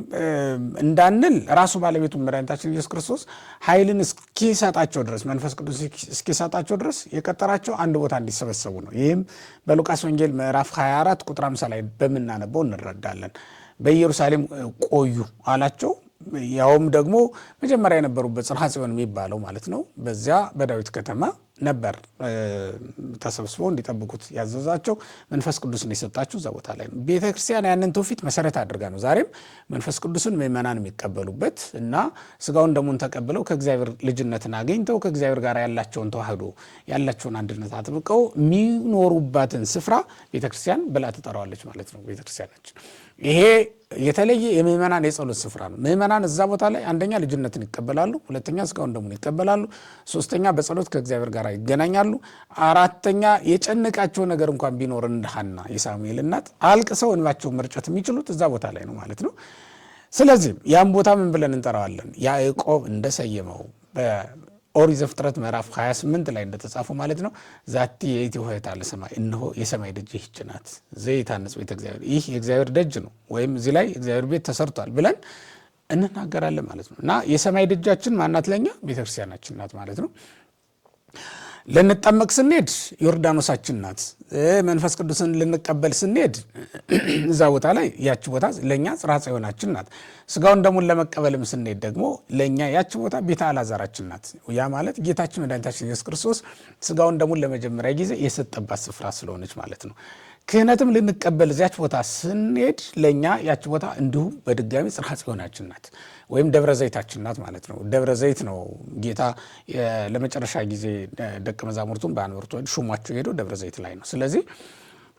እንዳንል ራሱ ባለቤቱ መድኃኒታችን ኢየሱስ ክርስቶስ ኃይልን እስኪሰጣቸው ድረስ፣ መንፈስ ቅዱስ እስኪሰጣቸው ድረስ የቀጠራቸው አንድ ቦታ እንዲሰበሰቡ ነው። ይህም በሉቃስ ወንጌል ምዕራፍ 24 ቁጥር 50 ላይ በምናነበው እንረዳለን። በኢየሩሳሌም ቆዩ አላቸው። ያውም ደግሞ መጀመሪያ የነበሩበት ጽርሐ ጽዮን የሚባለው ማለት ነው። በዚያ በዳዊት ከተማ ነበር ተሰብስበው እንዲጠብቁት ያዘዛቸው። መንፈስ ቅዱስን የሰጣቸው እዛ ቦታ ላይ ነው። ቤተክርስቲያን ያንን ትውፊት መሰረት አድርጋ ነው ዛሬም መንፈስ ቅዱስን ምእመናን የሚቀበሉበት እና ስጋውን ደሙን ተቀብለው ከእግዚአብሔር ልጅነትን አግኝተው ከእግዚአብሔር ጋር ያላቸውን ተዋህዶ ያላቸውን አንድነት አጥብቀው የሚኖሩባትን ስፍራ ቤተክርስቲያን ብላ ትጠራዋለች ማለት ነው። ቤተክርስቲያናችን ይሄ የተለየ የምእመናን የጸሎት ስፍራ ነው። ምእመናን እዛ ቦታ ላይ አንደኛ ልጅነትን ይቀበላሉ፣ ሁለተኛ ስጋውን ደሙን ይቀበላሉ፣ ሶስተኛ በጸሎት ከእግዚአብሔር ጋር ይገናኛሉ፣ አራተኛ የጨነቃቸው ነገር እንኳን ቢኖር እንደ ሐና የሳሙኤል እናት አልቅሰው እንባቸውን መርጨት የሚችሉት እዛ ቦታ ላይ ነው ማለት ነው። ስለዚህ ያን ቦታ ምን ብለን እንጠራዋለን? ያዕቆብ እንደሰየመው በኦሪት ዘፍጥረት ምዕራፍ 28 ላይ እንደተጻፈው ማለት ነው። ዛቲ የኢቲ ሆይታ ለሰማይ፣ እነሆ የሰማይ ደጅ ይህች ናት፣ ዘይታነጽ ቤተ እግዚአብሔር፣ ይህ የእግዚአብሔር ደጅ ነው ወይም እዚህ ላይ እግዚአብሔር ቤት ተሰርቷል ብለን እንናገራለን ማለት ነው። እና የሰማይ ደጃችን ማናት? ለኛ ቤተክርስቲያናችን ናት ማለት ነው። ልንጠመቅ ስንሄድ ዮርዳኖሳችን ናት። መንፈስ ቅዱስን ልንቀበል ስንሄድ እዛ ቦታ ላይ ያቺ ቦታ ለኛ ጽርሐ ጽዮናችን ናት። ስጋውን ደሙን ለመቀበልም ስንሄድ ደግሞ ለኛ ያቺ ቦታ ቤተ አልዓዛራችን ናት። ያ ማለት ጌታችን መድኃኒታችን ኢየሱስ ክርስቶስ ስጋውን ደሙን ለመጀመሪያ ጊዜ የሰጠባት ስፍራ ስለሆነች ማለት ነው። ክህነትም ልንቀበል እዚያች ቦታ ስንሄድ ለኛ ያቺ ቦታ እንዲሁ በድጋሚ ጽርሐ ጽዮናችን ናት ወይም ደብረ ዘይታችን ናት ማለት ነው። ደብረ ዘይት ነው ጌታ ለመጨረሻ ጊዜ ደቀ መዛሙርቱን በአንብሮተ እድ ሹሟቸው ሄዶ ደብረ ዘይት ላይ ነው። ስለዚህ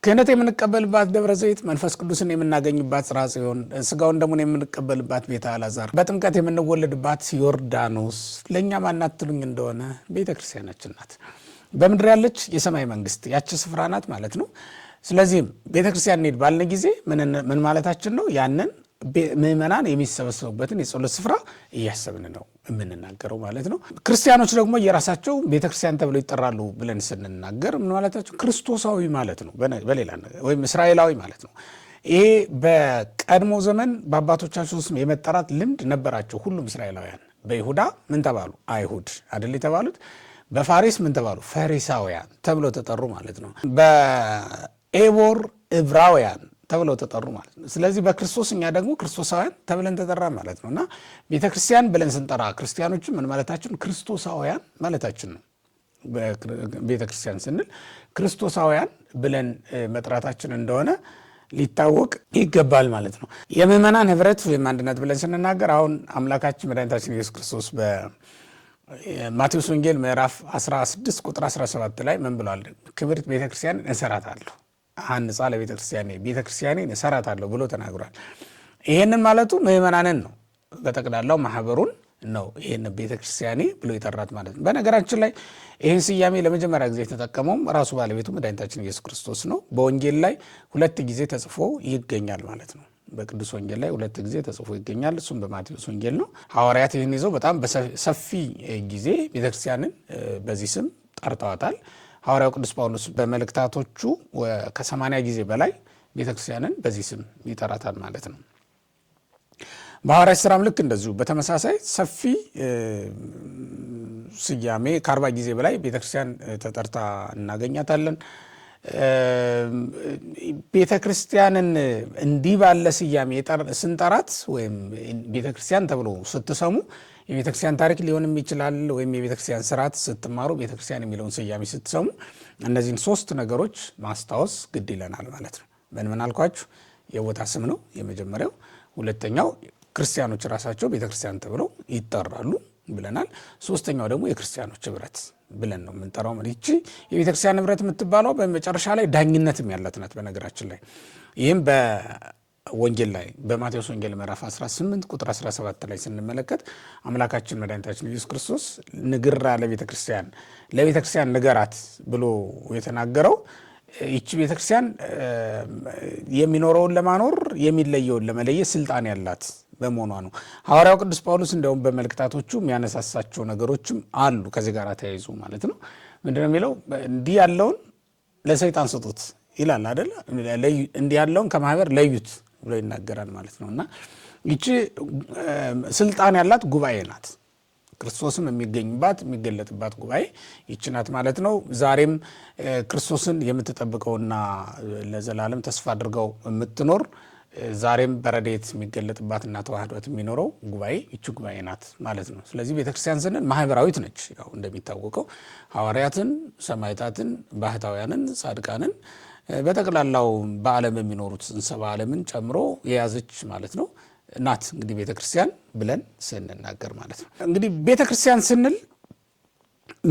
ክህነት የምንቀበልባት ደብረ ዘይት፣ መንፈስ ቅዱስን የምናገኝባት ጽርሐ ጽዮን፣ ስጋውን ደሙን የምንቀበልባት ቤተ አልዓዛር፣ በጥምቀት የምንወለድባት ዮርዳኖስ ለኛ ማናት ትሉኝ እንደሆነ ቤተክርስቲያናችን ናት። በምድር ያለች የሰማይ መንግስት ያቺ ስፍራ ናት ማለት ነው። ስለዚህም ቤተክርስቲያን እንሂድ ባልን ጊዜ ምን ማለታችን ነው? ያንን ምእመናን የሚሰበሰቡበትን የጸሎት ስፍራ እያሰብን ነው የምንናገረው ማለት ነው። ክርስቲያኖች ደግሞ የራሳቸው ቤተክርስቲያን ተብለው ይጠራሉ ብለን ስንናገር ምን ማለታቸው? ክርስቶሳዊ ማለት ነው፣ በሌላ ነገር ወይም እስራኤላዊ ማለት ነው። ይሄ በቀድሞ ዘመን በአባቶቻቸው ስም የመጠራት ልምድ ነበራቸው ሁሉም እስራኤላውያን። በይሁዳ ምን ተባሉ? አይሁድ አይደል የተባሉት? በፋሪስ ምን ተባሉ? ፈሪሳውያን ተብለው ተጠሩ ማለት ነው። በኤቦር ዕብራውያን ተብለው ተጠሩ ማለት ነው። ስለዚህ በክርስቶስ እኛ ደግሞ ክርስቶሳውያን ተብለን ተጠራ ማለት ነው። እና ቤተክርስቲያን ብለን ስንጠራ ክርስቲያኖችን ምን ማለታችን? ክርስቶሳውያን ማለታችን ነው። ቤተክርስቲያን ስንል ክርስቶሳውያን ብለን መጥራታችን እንደሆነ ሊታወቅ ይገባል ማለት ነው። የምዕመናን ህብረት ወይም አንድነት ብለን ስንናገር አሁን አምላካችን መድኃኒታችን ኢየሱስ ክርስቶስ በማቴዎስ ወንጌል ምዕራፍ 16 ቁጥር 17 ላይ ምን ብሏል? ክብርት ቤተክርስቲያንን እሰራታለሁ፣ አንጻ ለቤተክርስቲያኔ፣ ቤተክርስቲያኔን እሰራታለሁ ብሎ ተናግሯል። ይሄንን ማለቱ ምዕመናንን ነው፣ በጠቅላላው ማህበሩን ነው ይህን ቤተክርስቲያኔ ብሎ የጠራት ማለት ነው። በነገራችን ላይ ይህን ስያሜ ለመጀመሪያ ጊዜ የተጠቀመውም ራሱ ባለቤቱ መድኃኒታችን ኢየሱስ ክርስቶስ ነው። በወንጌል ላይ 2 ጊዜ ተጽፎ ይገኛል ማለት ነው። በቅዱስ ወንጌል ላይ 2 ጊዜ ተጽፎ ይገኛል። እሱም በማቴዎስ ወንጌል ነው። ሐዋርያት ይህን ይዘው በጣም በሰፊ ጊዜ ቤተክርስቲያንን በዚህ ስም ጠርተዋታል። ሐዋርያው ቅዱስ ጳውሎስ በመልእክታቶቹ ከ80 ጊዜ በላይ ቤተክርስቲያንን በዚህ ስም ይጠራታል ማለት ነው። በሐዋርያት ሥራም ልክ እንደዚሁ በተመሳሳይ ሰፊ ስያሜ ከ40 ጊዜ በላይ ቤተክርስቲያን ተጠርታ እናገኛታለን። ቤተክርስቲያንን እንዲህ ባለ ስያሜ ስንጠራት ወይም ቤተክርስቲያን ተብሎ ስትሰሙ የቤተክርስቲያን ታሪክ ሊሆንም ይችላል፣ ወይም የቤተክርስቲያን ስርዓት ስትማሩ ቤተክርስቲያን የሚለውን ስያሜ ስትሰሙ እነዚህን 3 ነገሮች ማስታወስ ግድ ይለናል ማለት ነው። ምን ምን አልኳችሁ? የቦታ ስም ነው የመጀመሪያው። ሁለተኛው ክርስቲያኖች ራሳቸው ቤተክርስቲያን ተብለው ይጠራሉ ብለናል። ሶስተኛው ደግሞ የክርስቲያኖች ህብረት ብለን ነው የምንጠራው። ይቺ የቤተክርስቲያን ህብረት የምትባለው በመጨረሻ ላይ ዳኝነትም ያላት ናት። በነገራችን ላይ ይህም በወንጌል ላይ በማቴዎስ ወንጌል ምዕራፍ 18 ቁጥር 17 ላይ ስንመለከት አምላካችን መድኃኒታችን ኢየሱስ ክርስቶስ ንግራ ለቤተክርስቲያን፣ ለቤተክርስቲያን ንገራት ብሎ የተናገረው ይቺ ቤተክርስቲያን የሚኖረውን ለማኖር የሚለየውን ለመለየት ስልጣን ያላት በመሆኗ ነው። ሐዋርያው ቅዱስ ጳውሎስ እንደውም በመልእክታቶቹ የሚያነሳሳቸው ነገሮችም አሉ ከዚህ ጋር ተያይዞ ማለት ነው። ምንድነው የሚለው? እንዲህ ያለውን ለሰይጣን ስጡት ይላል አይደል? እንዲህ ያለውን ከማህበር ለዩት ብሎ ይናገራል ማለት ነው። እና ይቺ ስልጣን ያላት ጉባኤ ናት። ክርስቶስም የሚገኝባት የሚገለጥባት ጉባኤ ይቺ ናት ማለት ነው። ዛሬም ክርስቶስን የምትጠብቀውና ለዘላለም ተስፋ አድርገው የምትኖር ዛሬም በረድኤት የሚገለጥባትና ተዋህዶት የሚኖረው ጉባኤ ይቺ ጉባኤ ናት ማለት ነው። ስለዚህ ቤተክርስቲያን ስንል ማህበራዊት ነች። ያው እንደሚታወቀው ሐዋርያትን፣ ሰማዕታትን፣ ባህታውያንን፣ ጻድቃንን በጠቅላላው በዓለም የሚኖሩት እንስሳ ዓለምን ጨምሮ የያዘች ማለት ነው ናት እንግዲህ ቤተክርስቲያን ብለን ስንናገር ማለት ነው። እንግዲህ ቤተክርስቲያን ስንል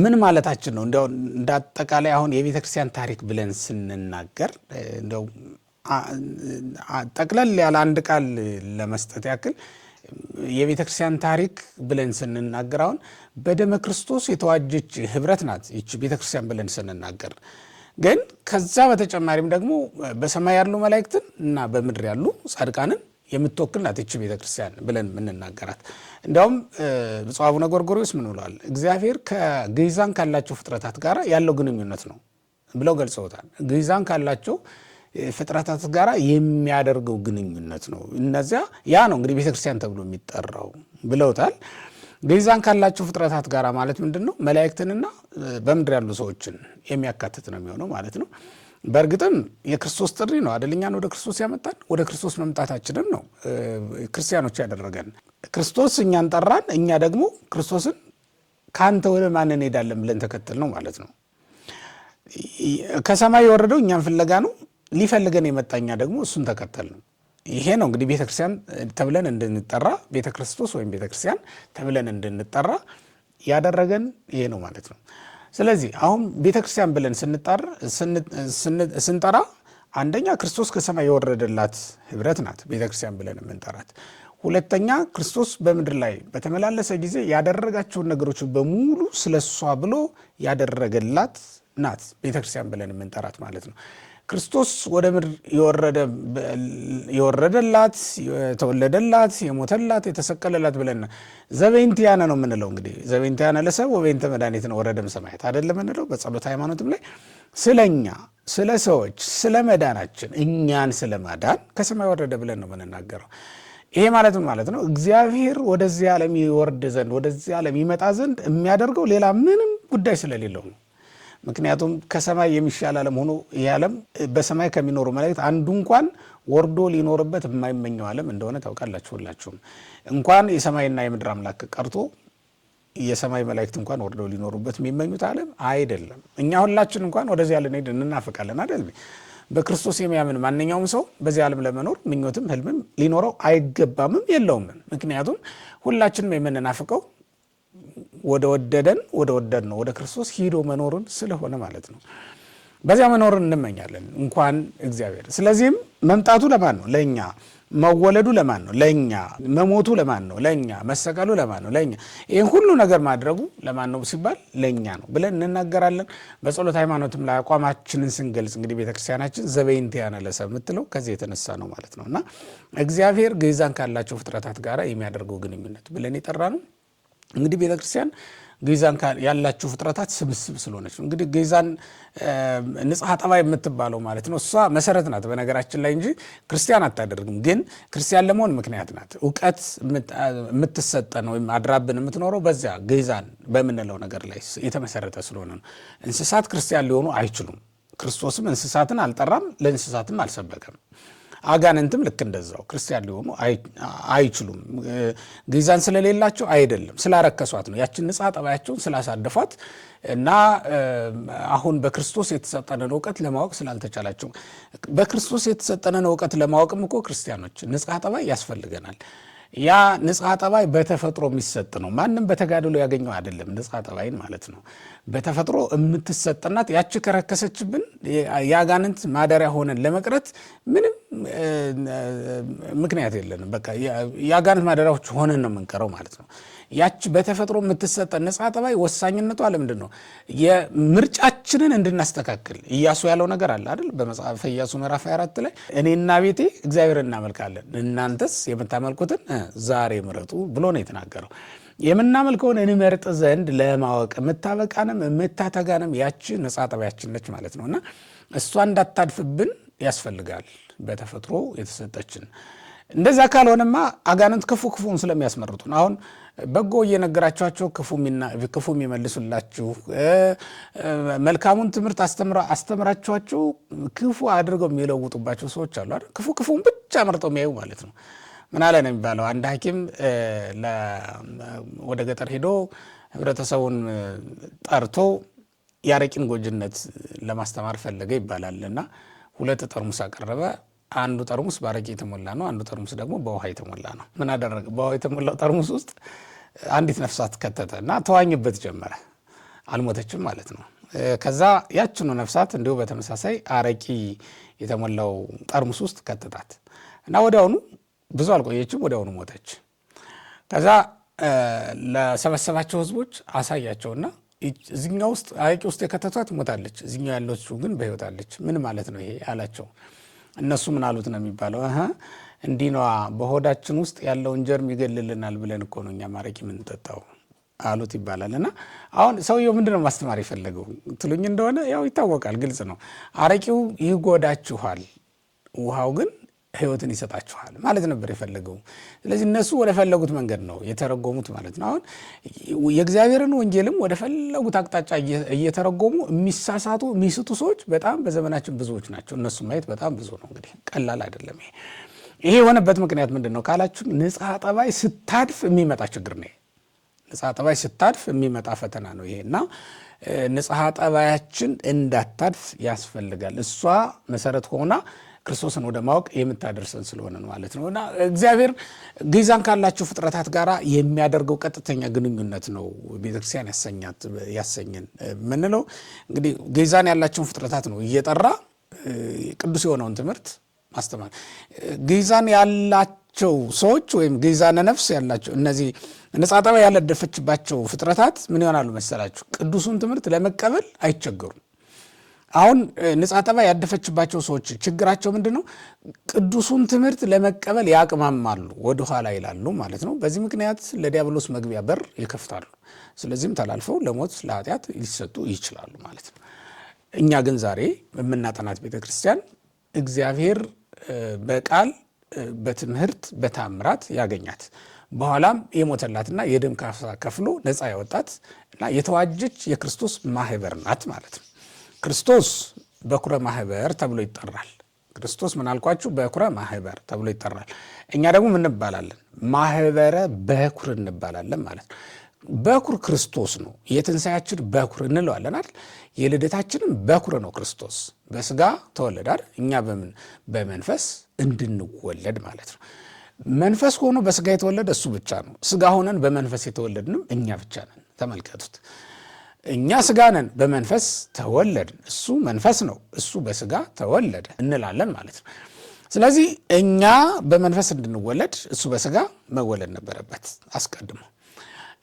ምን ማለታችን ነው? እንደው እንዳጠቃላይ አሁን የቤተክርስቲያን ታሪክ ብለን ስንናገር እንደው ጠቅለል ያለ አንድ ቃል ለመስጠት ያክል የቤተክርስቲያን ታሪክ ብለን ስንናገር አሁን በደመ ክርስቶስ የተዋጀች ህብረት ናት ይህች ቤተክርስቲያን ብለን ስንናገር። ግን ከዛ በተጨማሪም ደግሞ በሰማይ ያሉ መላእክትን እና በምድር ያሉ ጻድቃንን የምትወክል ናት ይህች ቤተክርስቲያን ብለን የምንናገራት። እንዲያውም ብፁዕ አቡነ ጎርጎርዮስ ምን ብለዋል? እግዚአብሔር ከግዕዛን ካላቸው ፍጥረታት ጋር ያለው ግንኙነት ነው ብለው ገልጸውታል። ግዕዛን ካላቸው ፍጥረታት ጋር የሚያደርገው ግንኙነት ነው። እነዚያ ያ ነው እንግዲህ ቤተክርስቲያን ተብሎ የሚጠራው ብለውታል። ግዕዛን ካላቸው ፍጥረታት ጋር ማለት ምንድነው? መላእክትንና በምድር ያሉ ሰዎችን የሚያካትት ነው የሚሆነው ማለት ነው። በእርግጥም የክርስቶስ ጥሪ ነው አይደል? እኛን ወደ ክርስቶስ ያመጣን፣ ወደ ክርስቶስ መምጣታችንን ነው ክርስቲያኖች ያደረገን። ክርስቶስ እኛን ጠራን፣ እኛ ደግሞ ክርስቶስን ካንተ ወደ ማን እንሄዳለን ብለን ተከተልነው ማለት ነው። ከሰማይ የወረደው እኛን ፍለጋ ነው። ሊፈልገን የመጣኛ ደግሞ እሱን ተከተልነው። ይሄ ነው እንግዲህ ቤተክርስቲያን ተብለን እንድንጠራ፣ ቤተክርስቶስ ወይም ቤተክርስቲያን ተብለን እንድንጠራ ያደረገን ይሄ ነው ማለት ነው። ስለዚህ አሁን ቤተክርስቲያን ብለን ስንጠራ አንደኛ ክርስቶስ ከሰማይ የወረደላት ህብረት ናት ቤተክርስቲያን ብለን የምንጠራት። ሁለተኛ ክርስቶስ በምድር ላይ በተመላለሰ ጊዜ ያደረጋቸውን ነገሮች በሙሉ ስለሷ ብሎ ያደረገላት ናት ቤተክርስቲያን ብለን የምንጠራት ማለት ነው። ክርስቶስ ወደ ምድር የወረደላት፣ የተወለደላት፣ የሞተላት፣ የተሰቀለላት ብለን ዘበእንቲአነ ነው የምንለው። እንግዲህ ዘበእንቲአነ ለሰብእ ወበእንተ መድኃኒት ነው ወረደም ሰማያት አይደለም የምንለው በጸሎተ ሃይማኖትም ላይ ስለኛ፣ ስለ ሰዎች፣ ስለ መዳናችን፣ እኛን ስለ ማዳን ከሰማይ ወረደ ብለን ነው የምንናገረው። ይሄ ማለት ምን ማለት ነው? እግዚአብሔር ወደዚህ ዓለም ይወርድ ዘንድ ወደዚህ ዓለም ይመጣ ዘንድ የሚያደርገው ሌላ ምንም ጉዳይ ስለሌለው ነው። ምክንያቱም ከሰማይ የሚሻል ዓለም ሆኖ ይህ ዓለም በሰማይ ከሚኖሩ መላእክት አንዱ እንኳን ወርዶ ሊኖርበት የማይመኘው ዓለም እንደሆነ ታውቃላችሁ ሁላችሁም። እንኳን የሰማይና የምድር አምላክ ቀርቶ የሰማይ መላእክት እንኳን ወርደው ሊኖሩበት የሚመኙት ዓለም አይደለም። እኛ ሁላችን እንኳን ወደዚያ ልንሄድ እንናፍቃለን አይደል? በክርስቶስ የሚያምን ማንኛውም ሰው በዚህ ዓለም ለመኖር ምኞትም ህልምም ሊኖረው አይገባምም የለውምም። ምክንያቱም ሁላችንም የምንናፍቀው ወደ ወደደን ወደ ወደድ ነው ወደ ክርስቶስ ሂዶ መኖርን ስለሆነ ማለት ነው። በዚያ መኖርን እንመኛለን እንኳን እግዚአብሔር። ስለዚህም መምጣቱ ለማን ነው? ለእኛ። መወለዱ ለማን ነው? ለእኛ። መሞቱ ለማን ነው? ለእኛ። መሰቀሉ ለማን ነው? ለእኛ። ይህን ሁሉ ነገር ማድረጉ ለማን ነው ሲባል ለእኛ ነው ብለን እንናገራለን። በጸሎት ሃይማኖትም ላይ አቋማችንን ስንገልጽ እንግዲህ ቤተክርስቲያናችን ዘበይንቲያነ ለሰብእ የምትለው ከዚህ የተነሳ ነው ማለት ነው። እና እግዚአብሔር ግዕዛን ካላቸው ፍጥረታት ጋር የሚያደርገው ግንኙነት ብለን የጠራ ነው። እንግዲህ ቤተክርስቲያን ግዕዛን ያላቸው ፍጥረታት ስብስብ ስለሆነች ነው። እንግዲህ ግዕዛን ንጽሐ ጠባይ የምትባለው ማለት ነው። እሷ መሰረት ናት በነገራችን ላይ እንጂ ክርስቲያን አታደርግም። ግን ክርስቲያን ለመሆን ምክንያት ናት። እውቀት የምትሰጠን ወይም አድራብን የምትኖረው በዚያ ግዕዛን በምንለው ነገር ላይ የተመሰረተ ስለሆነ ነው። እንስሳት ክርስቲያን ሊሆኑ አይችሉም። ክርስቶስም እንስሳትን አልጠራም፣ ለእንስሳትም አልሰበከም። አጋንንትም ልክ እንደዛው ክርስቲያን ሊሆኑ አይችሉም። ግዕዛን ስለሌላቸው አይደለም፣ ስላረከሷት ነው። ያችን ንጽሐ ጠባያቸውን ስላሳደፏት እና አሁን በክርስቶስ የተሰጠንን እውቀት ለማወቅ ስላልተቻላቸው። በክርስቶስ የተሰጠንን እውቀት ለማወቅም እኮ ክርስቲያኖች ንጽሐ ጠባይ ያስፈልገናል። ያ ንጽሐ ጠባይ በተፈጥሮ የሚሰጥ ነው። ማንም በተጋድሎ ያገኘው አይደለም። ንጽሐ ጠባይን ማለት ነው። በተፈጥሮ የምትሰጥናት ያቺ ከረከሰችብን የአጋንንት ማደሪያ ሆነን ለመቅረት ምንም ምክንያት የለንም። በቃ የአጋንንት ማደሪያዎች ሆነን ነው የምንቀረው ማለት ነው። ያቺ በተፈጥሮ የምትሰጠን ንጽሐ ጠባይ ወሳኝነቷ ለምንድን ነው? የምርጫችንን እንድናስተካክል ኢያሱ ያለው ነገር አለ አይደል? በመጽሐፈ ኢያሱ ምዕራፍ 24 ላይ እኔና ቤቴ እግዚአብሔር እናመልካለን፣ እናንተስ የምታመልኩትን ዛሬ ምረጡ ብሎ ነው የተናገረው። የምናመልከውን እንመርጥ ዘንድ ለማወቅ የምታበቃንም የምታተጋንም ያቺ ንጽሐ ጠባያችን ነች ማለት ነው። እና እሷ እንዳታድፍብን ያስፈልጋል በተፈጥሮ የተሰጠችን። እንደዛ ካልሆነማ አጋንንት ክፉ ክፉን ስለሚያስመርጡን አሁን በጎ እየነገራችኋቸው ክፉ የሚመልሱላችሁ፣ መልካሙን ትምህርት አስተምራችኋቸው ክፉ አድርገው የሚለውጡባቸው ሰዎች አሉ አይደል? ክፉ ክፉን ብቻ መርጠው የሚያዩ ማለት ነው። ምን አለ ነው የሚባለው? አንድ ሐኪም ወደ ገጠር ሄዶ ህብረተሰቡን ጠርቶ የአረቂን ጎጂነት ለማስተማር ፈለገ ይባላል። እና ሁለት ጠርሙስ አቀረበ። አንዱ ጠርሙስ በአረቂ የተሞላ ነው፣ አንዱ ጠርሙስ ደግሞ በውሃ የተሞላ ነው። ምን አደረገ? በውሃ የተሞላው ጠርሙስ ውስጥ አንዲት ነፍሳት ከተተ እና ተዋኝበት ጀመረ። አልሞተችም ማለት ነው። ከዛ ያችኑ ነፍሳት እንዲሁ በተመሳሳይ አረቂ የተሞላው ጠርሙስ ውስጥ ከተታት እና ወዲያውኑ ብዙ አልቆየችም፣ ወዲያውኑ ሞተች። ከዛ ለሰበሰባቸው ህዝቦች አሳያቸውና እዚኛው ውስጥ አረቂ ውስጥ የከተቷት ሞታለች፣ እዚኛው ያለችው ግን በህይወት አለች። ምን ማለት ነው ይሄ አላቸው። እነሱ ምን አሉት ነው የሚባለው? እንዲህ ነዋ፣ በሆዳችን ውስጥ ያለውን ጀርም ይገልልናል ብለን እኮ ነው እኛም አረቂ የምንጠጣው አሉት ይባላል። እና አሁን ሰውየው ምንድነው ማስተማር የፈለገው ትሉኝ እንደሆነ ያው ይታወቃል፣ ግልጽ ነው። አረቂው ይጎዳችኋል፣ ውሃው ግን ህይወትን ይሰጣችኋል ማለት ነበር የፈለገው። ስለዚህ እነሱ ወደ ፈለጉት መንገድ ነው የተረጎሙት ማለት ነው። አሁን የእግዚአብሔርን ወንጌልም ወደ ፈለጉት አቅጣጫ እየተረጎሙ የሚሳሳቱ የሚስቱ ሰዎች በጣም በዘመናችን ብዙዎች ናቸው። እነሱ ማየት በጣም ብዙ ነው። እንግዲህ ቀላል አይደለም ይሄ። ይሄ የሆነበት ምክንያት ምንድን ነው ካላችሁ፣ ንጽሐ ጠባይ ስታድፍ የሚመጣ ችግር ነው። ንጽሐ ጠባይ ስታድፍ የሚመጣ ፈተና ነው ይሄ። እና ንጽሐ ጠባያችን እንዳታድፍ ያስፈልጋል። እሷ መሰረት ሆና ክርስቶስን ወደ ማወቅ የምታደርሰን ስለሆነ ነው ማለት ነው። እና እግዚአብሔር ግዕዛን ካላቸው ፍጥረታት ጋር የሚያደርገው ቀጥተኛ ግንኙነት ነው ቤተክርስቲያን ያሰኘን የምንለው። እንግዲህ ግዕዛን ያላቸውን ፍጥረታት ነው እየጠራ ቅዱስ የሆነውን ትምህርት ማስተማር። ግዕዛን ያላቸው ሰዎች ወይም ግዕዛነ ነፍስ ያላቸው እነዚህ ነጻ ጠባይ ያለደፈችባቸው ፍጥረታት ምን ይሆናሉ መሰላችሁ? ቅዱሱን ትምህርት ለመቀበል አይቸገሩም። አሁን ነጻ ጠባይ ያደፈችባቸው ሰዎች ችግራቸው ምንድነው? ቅዱሱን ትምህርት ለመቀበል ያቅማማሉ፣ ወደ ኋላ ይላሉ ማለት ነው። በዚህ ምክንያት ለዲያብሎስ መግቢያ በር ይከፍታሉ። ስለዚህም ተላልፈው ለሞት ለኃጢአት ሊሰጡ ይችላሉ ማለት ነው። እኛ ግን ዛሬ የምናጠናት ቤተክርስቲያን እግዚአብሔር በቃል በትምህርት በታምራት ያገኛት፣ በኋላም የሞተላትና የደም ካሳ ከፍሎ ነፃ ያወጣት እና የተዋጀች የክርስቶስ ማህበር ናት ማለት ነው። ክርስቶስ በኩረ ማህበር ተብሎ ይጠራል። ክርስቶስ ምን አልኳችሁ? በኩረ ማህበር ተብሎ ይጠራል። እኛ ደግሞ ምን እንባላለን? ማህበረ በኩር እንባላለን ማለት ነው። በኩር ክርስቶስ ነው። የትንሣኤያችን በኩር እንለዋለን አይደል? የልደታችንም በኩር ነው ክርስቶስ። በስጋ ተወለደ አይደል? እኛ በምን በመንፈስ እንድንወለድ ማለት ነው። መንፈስ ሆኖ በስጋ የተወለደ እሱ ብቻ ነው። ስጋ ሆነን በመንፈስ የተወለድንም እኛ ብቻ ነን። ተመልከቱት። እኛ ስጋ ነን፣ በመንፈስ ተወለድን። እሱ መንፈስ ነው፣ እሱ በስጋ ተወለደ እንላለን ማለት ነው። ስለዚህ እኛ በመንፈስ እንድንወለድ እሱ በስጋ መወለድ ነበረበት አስቀድሞ።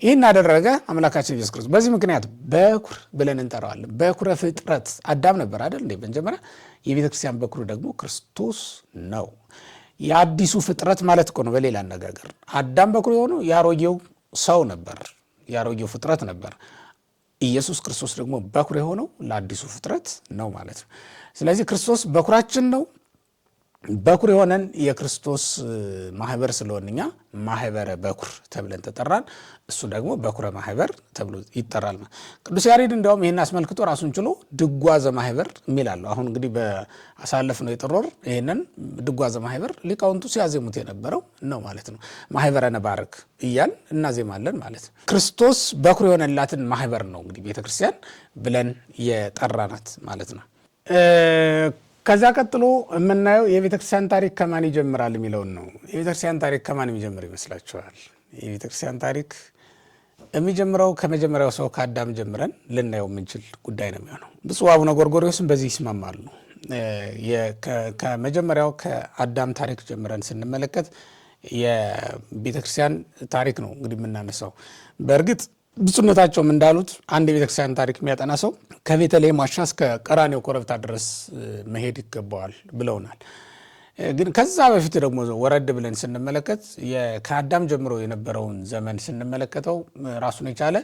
ይህን አደረገ አምላካችን ኢየሱስ ክርስቶስ። በዚህ ምክንያት በኩር ብለን እንጠራዋለን። በኩረ ፍጥረት አዳም ነበር አይደል እንዴ? መጀመሪያ የቤተ ክርስቲያን በኩር ደግሞ ክርስቶስ ነው። የአዲሱ ፍጥረት ማለት እኮ ነው። በሌላ አነጋገር አዳም በኩር የሆኑ የአሮጌው ሰው ነበር፣ የአሮጌው ፍጥረት ነበር። ኢየሱስ ክርስቶስ ደግሞ በኩር የሆነው ለአዲሱ ፍጥረት ነው ማለት ነው። ስለዚህ ክርስቶስ በኩራችን ነው። በኩር የሆነን የክርስቶስ ማህበር ስለሆን እኛ ማህበረ በኩር ተብለን ተጠራን። እሱ ደግሞ በኩረ ማህበር ተብሎ ይጠራል። ቅዱስ ያሬድ እንዲያውም ይህን አስመልክቶ ራሱን ችሎ ድጓ ዘማህበር የሚል አለው። አሁን እንግዲህ በአሳለፍነው የጥር ወር ይህንን ድጓ ዘማህበር ሊቃውንቱ ሲያዜሙት የነበረው ነው ማለት ነው። ማህበረ ነባርክ እያል እናዜማለን ማለት ነው። ክርስቶስ በኩር የሆነላትን ማህበር ነው እንግዲህ ቤተክርስቲያን ብለን የጠራናት ማለት ነው። ከዛ ቀጥሎ የምናየው የቤተክርስቲያን ታሪክ ከማን ይጀምራል የሚለውን ነው። የቤተክርስቲያን ታሪክ ከማን የሚጀምር ይመስላችኋል? የቤተክርስቲያን ታሪክ የሚጀምረው ከመጀመሪያው ሰው ከአዳም ጀምረን ልናየው የምንችል ጉዳይ ነው የሚሆነው። ብፁዕ አቡነ ጎርጎርዮስም በዚህ ይስማማሉ። ከመጀመሪያው ከአዳም ታሪክ ጀምረን ስንመለከት የቤተክርስቲያን ታሪክ ነው እንግዲህ የምናነሳው። በእርግጥ ብፁዕነታቸውም እንዳሉት አንድ የቤተክርስቲያን ታሪክ የሚያጠና ሰው ከቤተልሔም ዋሻ እስከ ቀራንዮ ኮረብታ ድረስ መሄድ ይገባዋል ብለውናል። ግን ከዛ በፊት ደግሞ ወረድ ብለን ስንመለከት ከአዳም ጀምሮ የነበረውን ዘመን ስንመለከተው ራሱን የቻለ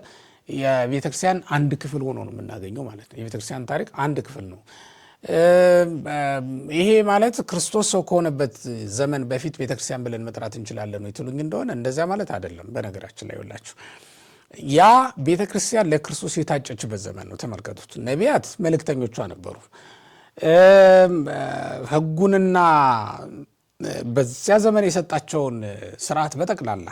የቤተክርስቲያን አንድ ክፍል ሆኖ ነው የምናገኘው ማለት ነው። የቤተክርስቲያን ታሪክ አንድ ክፍል ነው። ይሄ ማለት ክርስቶስ ሰው ከሆነበት ዘመን በፊት ቤተክርስቲያን ብለን መጥራት እንችላለን ወይ ትሉኝ እንደሆነ እንደዚያ ማለት አይደለም። በነገራችን ላይ ይኸውላችሁ ያ ቤተክርስቲያን ለክርስቶስ የታጨችበት ዘመን ነው። ተመልከቱት። ነቢያት መልእክተኞቿ ነበሩ። ሕጉንና በዚያ ዘመን የሰጣቸውን ስርዓት በጠቅላላ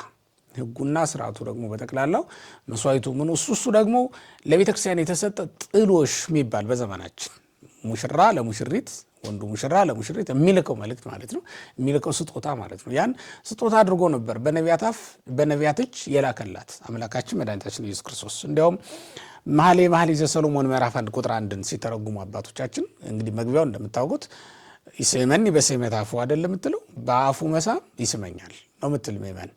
ሕጉና ስርዓቱ ደግሞ በጠቅላላው መስዋዕቱ ምኑ እሱ ደግሞ ለቤተክርስቲያን የተሰጠ ጥሎሽ የሚባል በዘመናችን ሙሽራ ለሙሽሪት ወንዱ ሙሽራ ለሙሽሪት የሚልከው መልእክት ማለት ነው። የሚልከው ስጦታ ማለት ነው። ያን ስጦታ አድርጎ ነበር በነቢያት አፍ በነቢያት እጅ የላከላት አምላካችን መድኃኒታችን ኢየሱስ ክርስቶስ። እንዲያውም መኃልየ መኃልይ ዘሰሎሞን ምዕራፍ 1 ቁጥር 1 ሲተረጉሙ አባቶቻችን እንግዲህ መግቢያው እንደምታውቁት ይስመኒ በስመት አፉ አይደለም የምትለው፣ በአፉ መሳም ይስመኛል ነው የምትል ምእመን።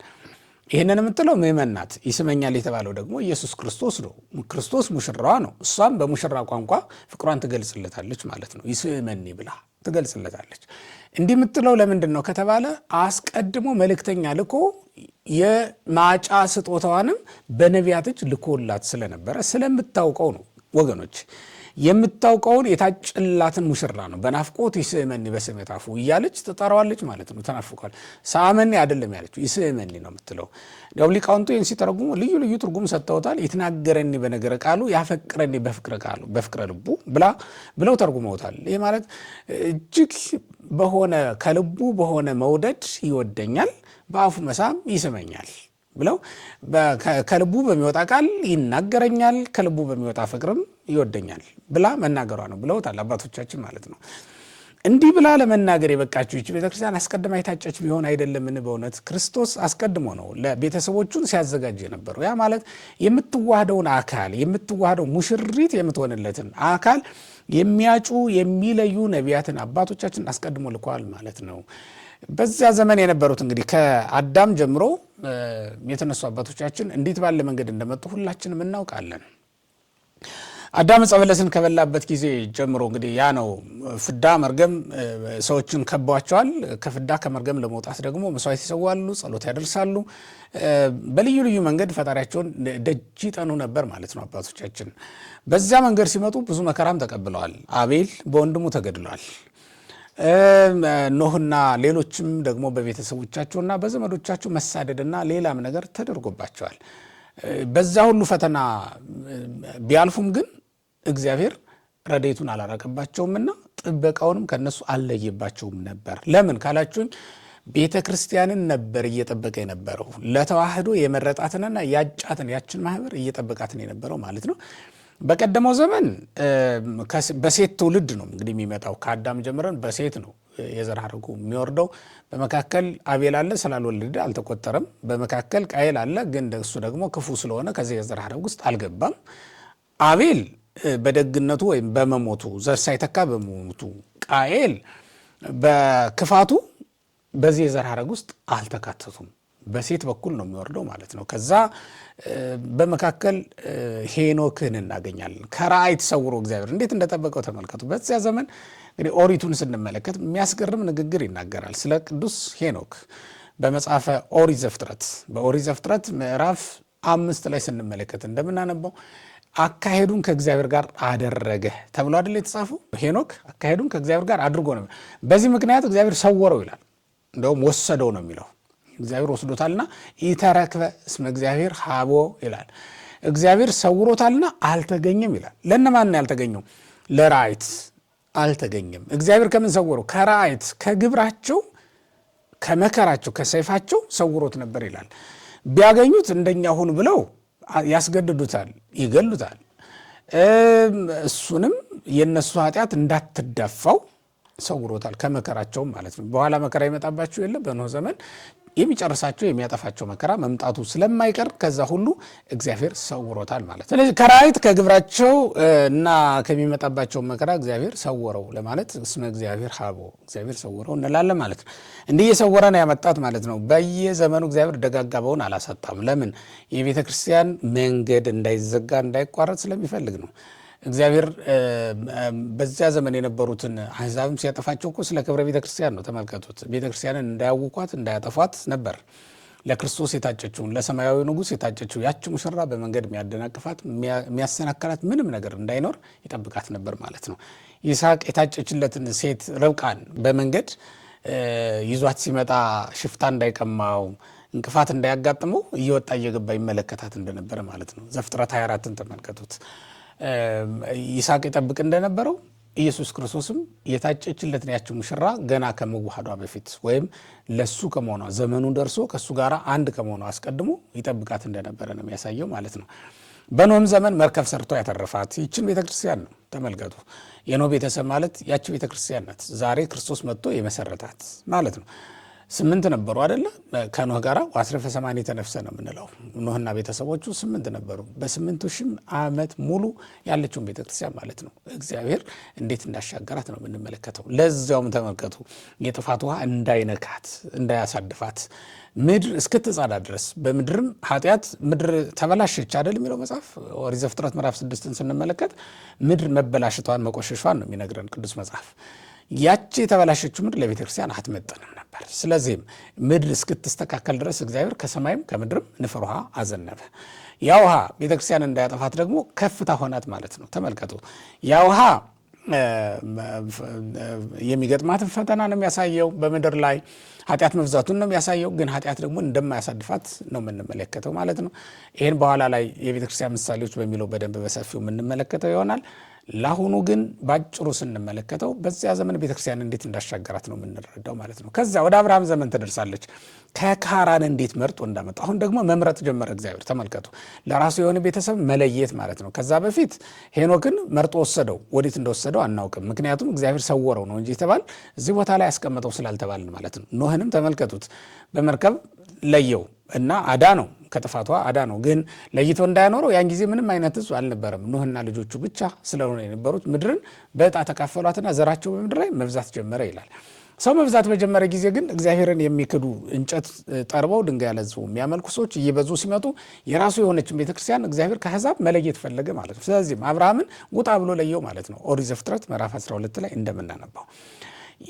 ይህንን የምትለው ምእመን ናት። ይስመኛል የተባለው ደግሞ ኢየሱስ ክርስቶስ ነው። ክርስቶስ ሙሽራዋ ነው። እሷም በሙሽራ ቋንቋ ፍቅሯን ትገልጽለታለች ማለት ነው። ይስመኒ ብላ ትገልጽለታለች። እንዲህ የምትለው ለምንድን ነው ከተባለ አስቀድሞ መልእክተኛ ልኮ የማጫ ስጦታዋንም በነቢያት እጅ ልኮላት ስለነበረ ስለምታውቀው ነው። ወገኖች የምታውቀውን የታጨላትን ሙሽራ ነው በናፍቆት ይስመኒ በስመት አፉ እያለች ትጠራዋለች ማለት ነው። ተናፍቋል። ሳመኒ አይደለም ያለችው ይስመኒ ነው የምትለው። እንዲያውም ሊቃውንቱ ይህን ሲተረጉሙ ልዩ ልዩ ትርጉም ሰጥተውታል። ይትናገረኒ በነገረ ቃሉ ያፈቅረኒ በፍቅረ ቃሉ በፍቅረ ልቡ ብለው ተርጉመውታል። ይህ ማለት እጅግ በሆነ ከልቡ በሆነ መውደድ ይወደኛል፣ በአፉ መሳም ይስመኛል ብለው ከልቡ በሚወጣ ቃል ይናገረኛል፣ ከልቡ በሚወጣ ፍቅርም ይወደኛል ብላ መናገሯ ነው ብለውታል አባቶቻችን ማለት ነው። እንዲህ ብላ ለመናገር የበቃችው ይህች ቤተክርስቲያን አስቀድማ የታጨች ቢሆን አይደለምን? በእውነት ክርስቶስ አስቀድሞ ነው ለቤተሰቦቹን ሲያዘጋጅ የነበረው። ያ ማለት የምትዋህደውን አካል የምትዋህደው ሙሽሪት የምትሆንለትን አካል የሚያጩ የሚለዩ ነቢያትን አባቶቻችን አስቀድሞ ልኳል ማለት ነው። በዚያ ዘመን የነበሩት እንግዲህ ከአዳም ጀምሮ የተነሱ አባቶቻችን እንዴት ባለ መንገድ እንደመጡ ሁላችንም እናውቃለን። አዳም ዕፀ በለስን ከበላበት ጊዜ ጀምሮ እንግዲህ ያ ነው ፍዳ መርገም ሰዎችን ከቧቸዋል። ከፍዳ ከመርገም ለመውጣት ደግሞ መስዋዕት ይሰዋሉ፣ ጸሎት ያደርሳሉ። በልዩ ልዩ መንገድ ፈጣሪያቸውን ደጅ ይጠኑ ነበር ማለት ነው አባቶቻችን። በዚያ መንገድ ሲመጡ ብዙ መከራም ተቀብለዋል። አቤል በወንድሙ ተገድሏል። ኖህና ሌሎችም ደግሞ በቤተሰቦቻቸውና በዘመዶቻቸው መሳደድና ሌላም ነገር ተደርጎባቸዋል። በዛ ሁሉ ፈተና ቢያልፉም ግን እግዚአብሔር ረድኤቱን አላራቀባቸውምና ጥበቃውንም ከነሱ አልለየባቸውም ነበር። ለምን ካላችሁኝ ቤተ ክርስቲያንን ነበር እየጠበቀ የነበረው። ለተዋህዶ የመረጣትንና ያጫትን ያችን ማህበር እየጠበቃትን የነበረው ማለት ነው። በቀደመው ዘመን በሴት ትውልድ ነው እንግዲህ የሚመጣው። ከአዳም ጀምረን በሴት ነው የዘር ሐረጉ የሚወርደው። በመካከል አቤል አለ፣ ስላልወለደ አልተቆጠረም። በመካከል ቃየል አለ፣ ግን እሱ ደግሞ ክፉ ስለሆነ ከዚህ የዘር ሐረግ ውስጥ አልገባም። አቤል በደግነቱ ወይም በመሞቱ ዘር ሳይተካ በመሞቱ፣ ቃየል በክፋቱ በዚህ የዘር ሐረግ ውስጥ አልተካተቱም። በሴት በኩል ነው የሚወርደው ማለት ነው። ከዛ በመካከል ሄኖክን እናገኛለን። ከራእይ ተሰውሮ እግዚአብሔር እንዴት እንደጠበቀው ተመልከቱ። በዚያ ዘመን እንግዲህ ኦሪቱን ስንመለከት የሚያስገርም ንግግር ይናገራል ስለ ቅዱስ ሄኖክ በመጽሐፈ ኦሪት ዘፍጥረት፣ በኦሪት ዘፍጥረት ምዕራፍ 5 ላይ ስንመለከት እንደምናነበው አካሄዱን ከእግዚአብሔር ጋር አደረገ ተብሎ አይደል የተጻፈው? ሄኖክ አካሄዱን ከእግዚአብሔር ጋር አድርጎ ነው። በዚህ ምክንያት እግዚአብሔር ሰወረው ይላል። እንደውም ወሰደው ነው የሚለው። እግዚአብሔር ወስዶታልና ኢተረክበ እስመ እግዚአብሔር ሀቦ ይላል። እግዚአብሔር ሰውሮታልና አልተገኘም ይላል። ለእነማን ነው ያልተገኘው? ለራእይት አልተገኘም። እግዚአብሔር ከምን ሰወረው? ከራእይት፣ ከግብራቸው፣ ከመከራቸው፣ ከሰይፋቸው ሰውሮት ነበር ይላል። ቢያገኙት እንደኛ ሁን ብለው ያስገድዱታል፣ ይገሉታል። እሱንም የነሱ ኃጢአት እንዳትደፋው ሰውሮታል፣ ከመከራቸውም ማለት ነው። በኋላ መከራ ይመጣባቸው የለ በኖህ ዘመን የሚጨርሳቸው የሚያጠፋቸው መከራ መምጣቱ ስለማይቀር ከዛ ሁሉ እግዚአብሔር ሰውሮታል ማለት ነው። ስለዚህ ከራእይት ከግብራቸው እና ከሚመጣባቸው መከራ እግዚአብሔር ሰወረው ለማለት እስመ እግዚአብሔር ሀቦ፣ እግዚአብሔር ሰወረው እንላለን ማለት ነው። እንዲህ እየሰወረ ነው ያመጣት ማለት ነው። በየዘመኑ እግዚአብሔር ደጋጋበውን አላሳጣም። ለምን? የቤተ ክርስቲያን መንገድ እንዳይዘጋ እንዳይቋረጥ ስለሚፈልግ ነው። እግዚአብሔር በዚያ ዘመን የነበሩትን አሕዛብም ሲያጠፋቸው እኮ ስለ ክብረ ቤተ ክርስቲያን ነው። ተመልከቱት። ቤተ ክርስቲያንን እንዳያውቋት እንዳያጠፏት ነበር። ለክርስቶስ የታጨችውን፣ ለሰማያዊ ንጉሥ የታጨችው ያች ሙሽራ በመንገድ የሚያደናቅፋት የሚያሰናከላት ምንም ነገር እንዳይኖር ይጠብቃት ነበር ማለት ነው። ይስሐቅ የታጨችለትን ሴት ርብቃን በመንገድ ይዟት ሲመጣ ሽፍታ እንዳይቀማው፣ እንቅፋት እንዳያጋጥመው እየወጣ እየገባ ይመለከታት እንደነበረ ማለት ነው። ዘፍጥረት 24ን ተመልከቱት። ይስሐቅ ይጠብቅ እንደነበረው ኢየሱስ ክርስቶስም የታጨችለትን ያች ሙሽራ ገና ከመዋሃዷ በፊት ወይም ለሱ ከመሆኗ፣ ዘመኑ ደርሶ ከሱ ጋር አንድ ከመሆኗ አስቀድሞ ይጠብቃት እንደነበረ ነው የሚያሳየው ማለት ነው። በኖህም ዘመን መርከብ ሰርቶ ያተረፋት ይችን ቤተክርስቲያን ነው። ተመልከቱ። የኖህ ቤተሰብ ማለት ያቺ ቤተክርስቲያን ናት። ዛሬ ክርስቶስ መጥቶ የመሰረታት ማለት ነው። 8 ነበሩ አይደለ? ከኖህ ጋራ ወአስረፈ ሰማንያ ተነፍሰ ነው የምንለው። ኖህና ቤተሰቦቹ 8 ነበሩ። በስምንቱ ሺህ ዓመት ሙሉ ያለችውን ቤተክርስቲያን ማለት ነው። እግዚአብሔር እንዴት እንዳሻገራት ነው የምንመለከተው። ለዚያውም ተመልከቱ፣ የጥፋት ውሃ እንዳይነካት እንዳያሳድፋት ምድር እስክትጸዳ ድረስ፣ በምድርም ኃጢአት ምድር ተበላሸች አይደል የሚለው መጽሐፍ። ኦሪት ዘፍጥረት ምዕራፍ 6ን ስንመለከት ምድር መበላሸቷን መቆሸሿን ነው የሚነግረን ቅዱስ መጽሐፍ። ያቺ የተበላሸችው ምድር ለቤተክርስቲያን አትመጥንም ነበር። ስለዚህም ምድር እስክትስተካከል ድረስ እግዚአብሔር ከሰማይም ከምድርም ንፍር ውሃ አዘነበ። ያ ውሃ ቤተክርስቲያን እንዳያጠፋት ደግሞ ከፍታ ሆናት ማለት ነው። ተመልከቱ፣ ያ ውሃ የሚገጥማትን ፈተና ነው የሚያሳየው። በምድር ላይ ኃጢአት መብዛቱን ነው የሚያሳየው። ግን ኃጢአት ደግሞ እንደማያሳድፋት ነው የምንመለከተው ማለት ነው። ይህን በኋላ ላይ የቤተክርስቲያን ምሳሌዎች በሚለው በደንብ በሰፊው የምንመለከተው ይሆናል። ለአሁኑ ግን ባጭሩ ስንመለከተው በዚያ ዘመን ቤተክርስቲያን እንዴት እንዳሻገራት ነው የምንረዳው ማለት ነው። ከዛ ወደ አብርሃም ዘመን ትደርሳለች። ከካራን እንዴት መርጦ እንዳመጣ አሁን ደግሞ መምረጥ ጀመረ እግዚአብሔር። ተመልከቱ፣ ለራሱ የሆነ ቤተሰብ መለየት ማለት ነው። ከዛ በፊት ሄኖክን መርጦ ወሰደው። ወዴት እንደወሰደው አናውቅም። ምክንያቱም እግዚአብሔር ሰወረው ነው እንጂ የተባል እዚህ ቦታ ላይ ያስቀመጠው ስላልተባልን ማለት ነው። ኖህንም ተመልከቱት፣ በመርከብ ለየው እና አዳነው፣ ከጥፋቷ አዳነው። ግን ለይቶ እንዳያኖረው ያን ጊዜ ምንም አይነት ሕዝብ አልነበረም። ኖህና ልጆቹ ብቻ ስለሆነ የነበሩት ምድርን በዕጣ ተካፈሏትና ዘራቸው በምድር ላይ መብዛት ጀመረ ይላል። ሰው መብዛት በጀመረ ጊዜ ግን እግዚአብሔርን የሚክዱ፣ እንጨት ጠርበው ድንጋይ ያለዝቡ የሚያመልኩ ሰዎች እየበዙ ሲመጡ የራሱ የሆነችን ቤተክርስቲያን እግዚአብሔር ከአሕዛብ መለየት ፈለገ ማለት ነው። ስለዚህም አብርሃምን ውጣ ብሎ ለየው ማለት ነው። ኦሪት ዘፍጥረት ምዕራፍ 12 ላይ እንደምናነባው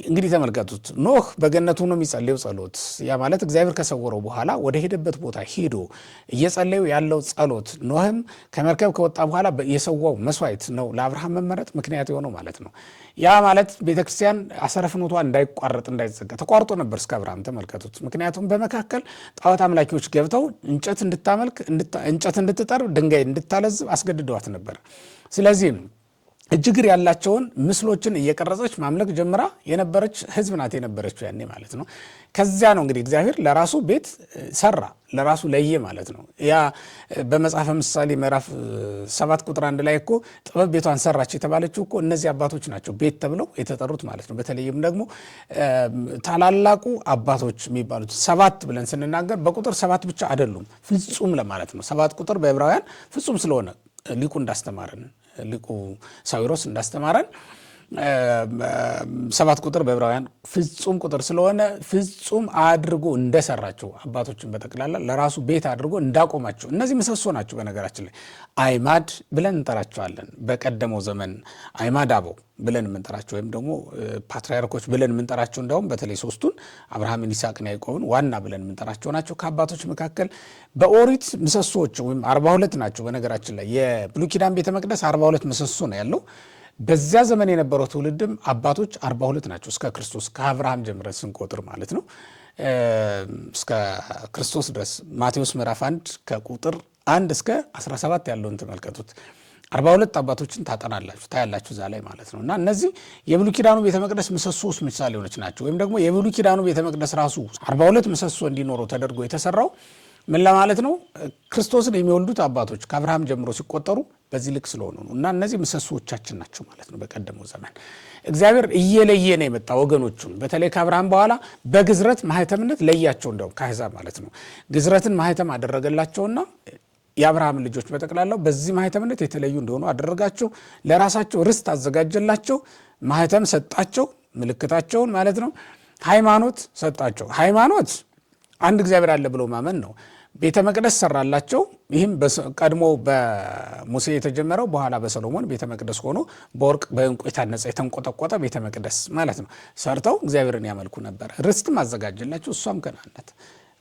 እንግዲህ ተመልከቱት። ኖህ በገነት ሆኖ የሚጸልየው ጸሎት፣ ያ ማለት እግዚአብሔር ከሰወረው በኋላ ወደ ሄደበት ቦታ ሄዶ እየጸለዩ ያለው ጸሎት፣ ኖህም ከመርከብ ከወጣ በኋላ የሰዋው መስዋዕት ነው ለአብርሃም መመረጥ ምክንያት የሆነው ማለት ነው። ያ ማለት ቤተክርስቲያን አሰረ ፍኖቷ እንዳይቋረጥ እንዳይዘጋ፣ ተቋርጦ ነበር እስከ አብርሃም፣ ተመልከቱት። ምክንያቱም በመካከል ጣዖት አምላኪዎች ገብተው እንጨት እንድታመልክ፣ እንጨት እንድትጠርብ፣ ድንጋይ እንድታለዝብ አስገድደዋት ነበር። ስለዚህም እጅ እግር ያላቸውን ምስሎችን እየቀረጸች ማምለክ ጀምራ የነበረች ሕዝብ ናት የነበረችው ያኔ ማለት ነው። ከዚያ ነው እንግዲህ እግዚአብሔር ለራሱ ቤት ሰራ፣ ለራሱ ለየ ማለት ነው። ያ በመጽሐፈ ምሳሌ ምዕራፍ 7 ቁጥር 1 ላይ እኮ ጥበብ ቤቷን ሰራች የተባለችው እኮ እነዚህ አባቶች ናቸው ቤት ተብለው የተጠሩት ማለት ነው። በተለይም ደግሞ ታላላቁ አባቶች የሚባሉት 7 ብለን ስንናገር በቁጥር 7 ብቻ አይደሉም፣ ፍጹም ለማለት ነው። 7 ቁጥር በዕብራውያን ፍጹም ስለሆነ ሊቁ እንዳስተማረን፣ ሊቁ ሳዊሮስ እንዳስተማረን 7 ቁጥር በዕብራውያን ፍጹም ቁጥር ስለሆነ ፍጹም አድርጎ እንደሰራቸው አባቶችን በጠቅላላ ለራሱ ቤት አድርጎ እንዳቆማቸው እነዚህ ምሰሶ ናቸው። በነገራችን ላይ አይማድ ብለን እንጠራቸዋለን። በቀደመው ዘመን አይማድ አበው ብለን የምንጠራቸው ወይም ደግሞ ፓትርያርኮች ብለን የምንጠራቸው እንዲያውም በተለይ 3ቱን አብርሃምን፣ ይስሐቅን፣ ያዕቆብን ዋና ብለን የምንጠራቸው ናቸው። ከአባቶች መካከል በኦሪት ምሰሶዎች ወይም 42 ናቸው። በነገራችን ላይ የብሉይ ኪዳን ቤተ መቅደስ 42 ምሰሶ ነው ያለው። በዚያ ዘመን የነበረው ትውልድም አባቶች 42 ናቸው። እስከ ክርስቶስ ከአብርሃም ጀምረን ስንቆጥር ማለት ነው እስከ ክርስቶስ ድረስ ማቴዎስ ምዕራፍ 1 ከቁጥር 1 እስከ 17 ያለውን ተመልከቱት። 42 አባቶችን ታጠናላችሁ ታያላችሁ እዛ ላይ ማለት ነው። እና እነዚህ የብሉይ ኪዳኑ ቤተ መቅደስ ምሰሶዎች ምሳሌዎች ናቸው። ወይም ደግሞ የብሉይ ኪዳኑ ቤተ መቅደስ ራሱ 42 ምሰሶ እንዲኖረው ተደርጎ የተሰራው ምን ለማለት ነው? ክርስቶስን የሚወልዱት አባቶች ከአብርሃም ጀምሮ ሲቆጠሩ በዚህ ልክ ስለሆኑ ነው። እና እነዚህ ምሰሶዎቻችን ናቸው ማለት ነው። በቀደመው ዘመን እግዚአብሔር እየለየ ነው የመጣ ወገኖቹን። በተለይ ከአብርሃም በኋላ በግዝረት ማህተምነት ለያቸው፣ እንደውም ከአሕዛብ ማለት ነው። ግዝረትን ማህተም አደረገላቸውና የአብርሃም ልጆች በጠቅላላው በዚህ ማህተምነት የተለዩ እንደሆኑ አደረጋቸው። ለራሳቸው ርስት አዘጋጀላቸው፣ ማህተም ሰጣቸው፣ ምልክታቸውን ማለት ነው። ሃይማኖት ሰጣቸው። ሃይማኖት አንድ እግዚአብሔር አለ ብሎ ማመን ነው። ቤተ መቅደስ ሰራላቸው። ይህም ቀድሞ በሙሴ የተጀመረው በኋላ በሰሎሞን ቤተ መቅደስ ሆኖ በወርቅ በዕንቁ የታነጸ የተንቆጠቆጠ ቤተ መቅደስ ማለት ነው። ሰርተው እግዚአብሔርን ያመልኩ ነበር። ርስትም አዘጋጀላቸው። እሷም ከነዓን ናት።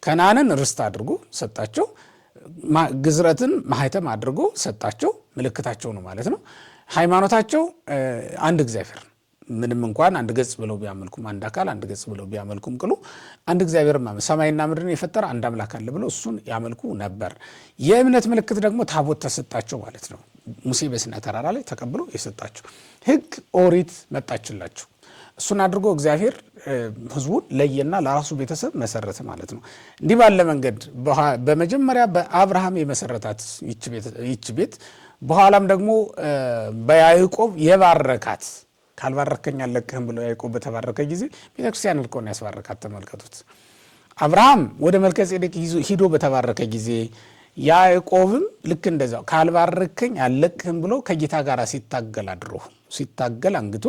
ከነዓንን ርስት አድርጎ ሰጣቸው። ግዝረትን ማህተም አድርጎ ሰጣቸው። ምልክታቸው ነው ማለት ነው። ሃይማኖታቸው አንድ እግዚአብሔር ነው። ምንም እንኳን አንድ ገጽ ብለው ቢያመልኩም አንድ አካል አንድ ገጽ ብለው ቢያመልኩም ቅሉ አንድ እግዚአብሔር ሰማይና ምድርን የፈጠረ አንድ አምላክ አለ ብለው እሱን ያመልኩ ነበር። የእምነት ምልክት ደግሞ ታቦት ተሰጣቸው ማለት ነው። ሙሴ በሲና ተራራ ላይ ተቀብሎ የሰጣቸው ሕግ ኦሪት መጣችላቸው። እሱን አድርጎ እግዚአብሔር ሕዝቡን ለየና ለራሱ ቤተሰብ መሰረተ ማለት ነው። እንዲህ ባለ መንገድ በመጀመሪያ በአብርሃም የመሰረታት ይች ቤት በኋላም ደግሞ በያዕቆብ የባረካት፣ ካልባረከኝ አልለቅህም ብሎ ያዕቆብ በተባረከ ጊዜ ቤተክርስቲያን ልኮ ነው ያስባረካት። ተመልከቱት። አብርሃም ወደ መልከ ጼዴቅ ሂዶ በተባረከ ጊዜ ያዕቆብም ልክ እንደዛው ካልባረከኝ አልለቅህም ብሎ ከጌታ ጋር ሲታገል አድሮ ሲታገል አንግቶ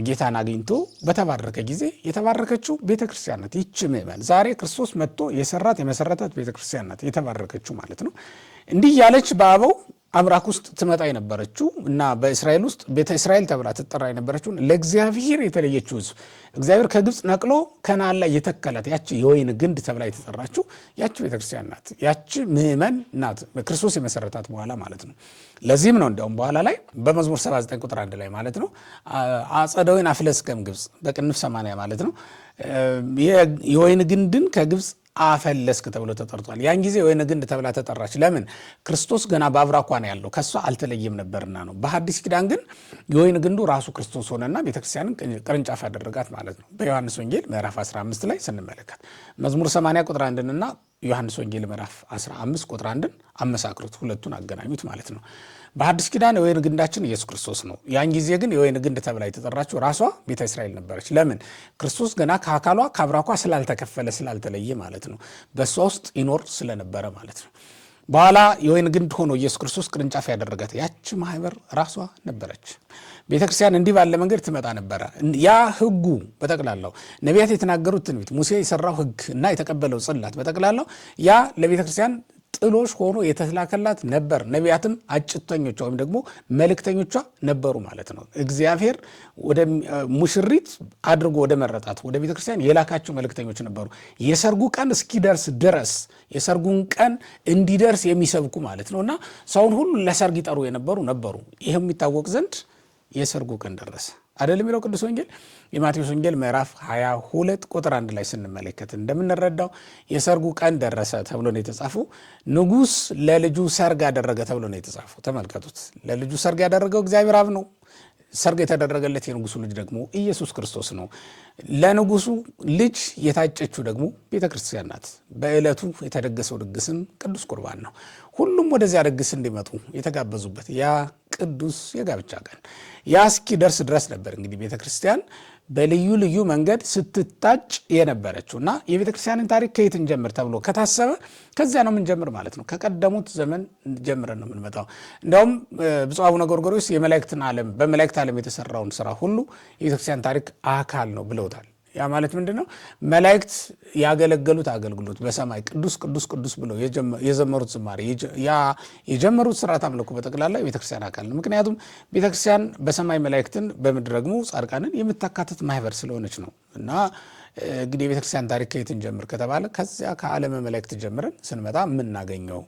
ጌታን አግኝቶ በተባረከ ጊዜ የተባረከችው ቤተክርስቲያን ናት። ይህች ምእመን ዛሬ ክርስቶስ መጥቶ የሰራት የመሰረታት ቤተክርስቲያን ናት የተባረከችው ማለት ነው። እንዲህ ያለች በአበው አብራክ ውስጥ ትመጣ የነበረችው እና በእስራኤል ውስጥ ቤተ እስራኤል ተብላ ትጠራ የነበረችው ለእግዚአብሔር የተለየችው ሕዝብ እግዚአብሔር ከግብፅ ነቅሎ ከነዓን ላይ የተከላት ያቺ የወይን ግንድ ተብላ የተጠራችው ያቺ ቤተክርስቲያን ናት። ያቺ ምእመን ናት ክርስቶስ የመሰረታት በኋላ ማለት ነው። ለዚህም ነው እንዲያውም በኋላ ላይ በመዝሙር 79 ቁጥር 1 ላይ ማለት ነው አጸደ ወይን አፍለስከም ግብፅ በቅንፍ 80 ማለት ነው የወይን ግንድን ከግብፅ አፈለስክ ተብሎ ተጠርቷል። ያን ጊዜ የወይን ግንድ ተብላ ተጠራች። ለምን? ክርስቶስ ገና በአብራኳ ነው ያለው፣ ከሷ አልተለየም ነበርና ነው። በሐዲስ ኪዳን ግን የወይን ግንዱ ራሱ ክርስቶስ ሆነና ቤተክርስቲያንን ቅርንጫፍ ያደረጋት ማለት ነው። በዮሐንስ ወንጌል ምዕራፍ 15 ላይ ስንመለከት መዝሙር 80 ቁጥር 1ንና ዮሐንስ ወንጌል ምዕራፍ 15 ቁጥር 1ን አመሳክሩት፣ ሁለቱን አገናኙት ማለት ነው። በሐዲስ ኪዳን የወይን ግንዳችን ኢየሱስ ክርስቶስ ነው። ያን ጊዜ ግን የወይን ግንድ ተብላ የተጠራችው ራሷ ቤተ እስራኤል ነበረች። ለምን? ክርስቶስ ገና ከአካሏ ከአብራኳ ስላልተከፈለ ስላልተለየ ማለት ነው። በእሷ ውስጥ ይኖር ስለነበረ ማለት ነው። በኋላ የወይን ግንድ ሆኖ ኢየሱስ ክርስቶስ ቅርንጫፍ ያደረጋት ያቺ ማህበር ራሷ ነበረች። ቤተክርስቲያን እንዲህ ባለ መንገድ ትመጣ ነበረ። ያ ሕጉ በጠቅላላው ነቢያት የተናገሩት ትንቢት፣ ሙሴ የሰራው ሕግ እና የተቀበለው ጽላት በጠቅላላው ያ ለቤተክርስቲያን ጥሎሽ ሆኖ የተላከላት ነበር። ነቢያትም አጭተኞቿ ወይም ደግሞ መልእክተኞቿ ነበሩ ማለት ነው። እግዚአብሔር ወደ ሙሽሪት አድርጎ ወደ መረጣት ወደ ቤተክርስቲያን የላካቸው መልእክተኞች ነበሩ። የሰርጉ ቀን እስኪደርስ ድረስ የሰርጉን ቀን እንዲደርስ የሚሰብኩ ማለት ነው። እና ሰውን ሁሉ ለሰርግ ይጠሩ የነበሩ ነበሩ። ይህም የሚታወቅ ዘንድ የሰርጉ ቀን ደረሰ አይደል የሚለው ቅዱስ ወንጌል። የማቴዎስ ወንጌል ምዕራፍ 22 ቁጥር 1 ላይ ስንመለከት እንደምንረዳው የሰርጉ ቀን ደረሰ ተብሎ ነው የተጻፈው። ንጉሥ ለልጁ ሰርግ አደረገ ተብሎ ነው የተጻፈው። ተመልከቱት። ለልጁ ሰርግ ያደረገው እግዚአብሔር አብ ነው። ሰርግ የተደረገለት የንጉሱ ልጅ ደግሞ ኢየሱስ ክርስቶስ ነው። ለንጉሱ ልጅ የታጨችው ደግሞ ቤተ ክርስቲያን ናት። በዕለቱ የተደገሰው ድግስም ቅዱስ ቁርባን ነው። ሁሉም ወደዚያ ድግስ እንዲመጡ የተጋበዙበት ያ ቅዱስ የጋብቻ ቀን ያ እስኪደርስ ድረስ ነበር እንግዲህ ቤተ ክርስቲያን በልዩ ልዩ መንገድ ስትታጭ የነበረችው። እና የቤተ ክርስቲያንን ታሪክ ከየት እንጀምር ተብሎ ከታሰበ ከዚያ ነው የምንጀምር ማለት ነው። ከቀደሙት ዘመን ጀምረን ነው የምንመጣው። እንዲያውም ብፁዕ አቡነ ጎርጎርዮስ የመላእክትን ዓለም በመላእክት ዓለም የተሰራውን ስራ ሁሉ የቤተክርስቲያን ታሪክ አካል ነው ብለውታል። ያ ማለት ምንድን ነው? መላእክት ያገለገሉት አገልግሎት፣ በሰማይ ቅዱስ ቅዱስ ቅዱስ ብለው የዘመሩት ዝማሬ፣ ያ የጀመሩት ስርዓት አምልኮ በጠቅላላ የቤተክርስቲያን አካል ነው። ምክንያቱም ቤተክርስቲያን በሰማይ መላእክትን በምድር ደግሞ ጻድቃንን የምታካትት ማህበር ስለሆነች ነው። እና እንግዲህ የቤተክርስቲያን ታሪክ ከየት እንጀምር ከተባለ ከዚያ ከዓለመ መላእክት ጀምረን ስንመጣ የምናገኘው፣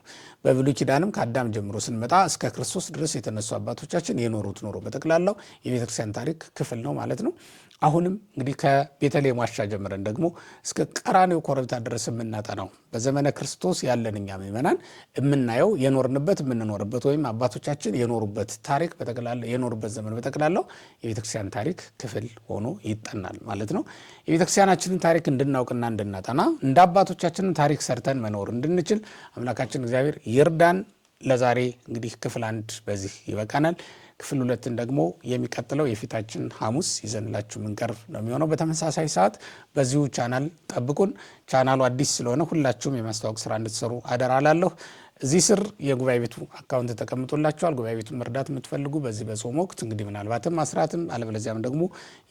በብሉይ ኪዳንም ከአዳም ጀምሮ ስንመጣ እስከ ክርስቶስ ድረስ የተነሱ አባቶቻችን የኖሩት ኑሮ በጠቅላላው የቤተክርስቲያን ታሪክ ክፍል ነው ማለት ነው። አሁንም እንግዲህ ከቤተልሔም ዋሻ ጀምረን ደግሞ እስከ ቀራንዮ ኮረብታ ድረስ የምናጠናው፣ በዘመነ ክርስቶስ ያለን እኛ ምእመናን የምናየው፣ የኖርንበት፣ የምንኖርበት ወይም አባቶቻችን የኖሩበት ታሪክ በጠቅላላ፣ የኖሩበት ዘመን በጠቅላላው የቤተክርስቲያን ታሪክ ክፍል ሆኖ ይጠናል ማለት ነው። የቤተክርስቲያናችንን ታሪክ እንድናውቅና እንድናጠና፣ እንደ አባቶቻችንን ታሪክ ሰርተን መኖር እንድንችል አምላካችን እግዚአብሔር ይርዳን። ለዛሬ እንግዲህ ክፍል 1 በዚህ ይበቃናል። ክፍል 2ን ደግሞ የሚቀጥለው የፊታችን ሐሙስ ይዘንላችሁ ምንቀርብ ነው የሚሆነው። በተመሳሳይ ሰዓት በዚሁ ቻናል ጠብቁን። ቻናሉ አዲስ ስለሆነ ሁላችሁም የማስተዋወቅ ስራ እንድትሰሩ አደራ እላለሁ። እዚህ ስር የጉባኤ ቤቱ account ተቀምጦላችኋል። ጉባኤ ቤቱን መርዳት የምትፈልጉ በዚህ በጾም ወቅት እንግዲህ ምናልባትም አስራትም አለበለዚያም ደግሞ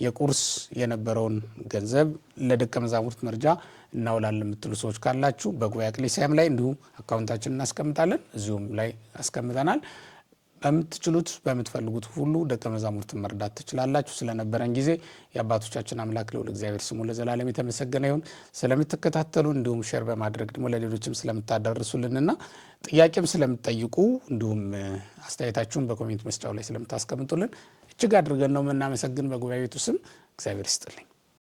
የቁርስ የነበረውን ገንዘብ ለደቀ መዛሙርት መርጃ እናውላለን የምትሉ ሰዎች ካላችሁ በጉባኤ ኤክሌሲያም ላይ እንዲሁ account ኣችንን እናስቀምጣለን። እዚሁም ላይ አስቀምጠናል። በምትችሉት በምትፈልጉት ሁሉ ደቀ መዛሙርትን መርዳት ትችላላችሁ። ስለነበረን ጊዜ የአባቶቻችን አምላክ ልዑል እግዚአብሔር ስሙ ለዘላለም የተመሰገነ ይሁን። ስለምትከታተሉ፣ እንዲሁም share በማድረግ ደግሞ ለሌሎችም ስለምታዳርሱልንና ጥያቄም ስለምትጠይቁ፣ እንዲሁም አስተያየታችሁን በ comment መስጫው ላይ ስለምታስቀምጡልን እጅግ አድርገን ነው የምናመሰግን። በጉባኤ ቤቱ ስም እግዚአብሔር ይስጥልኝ።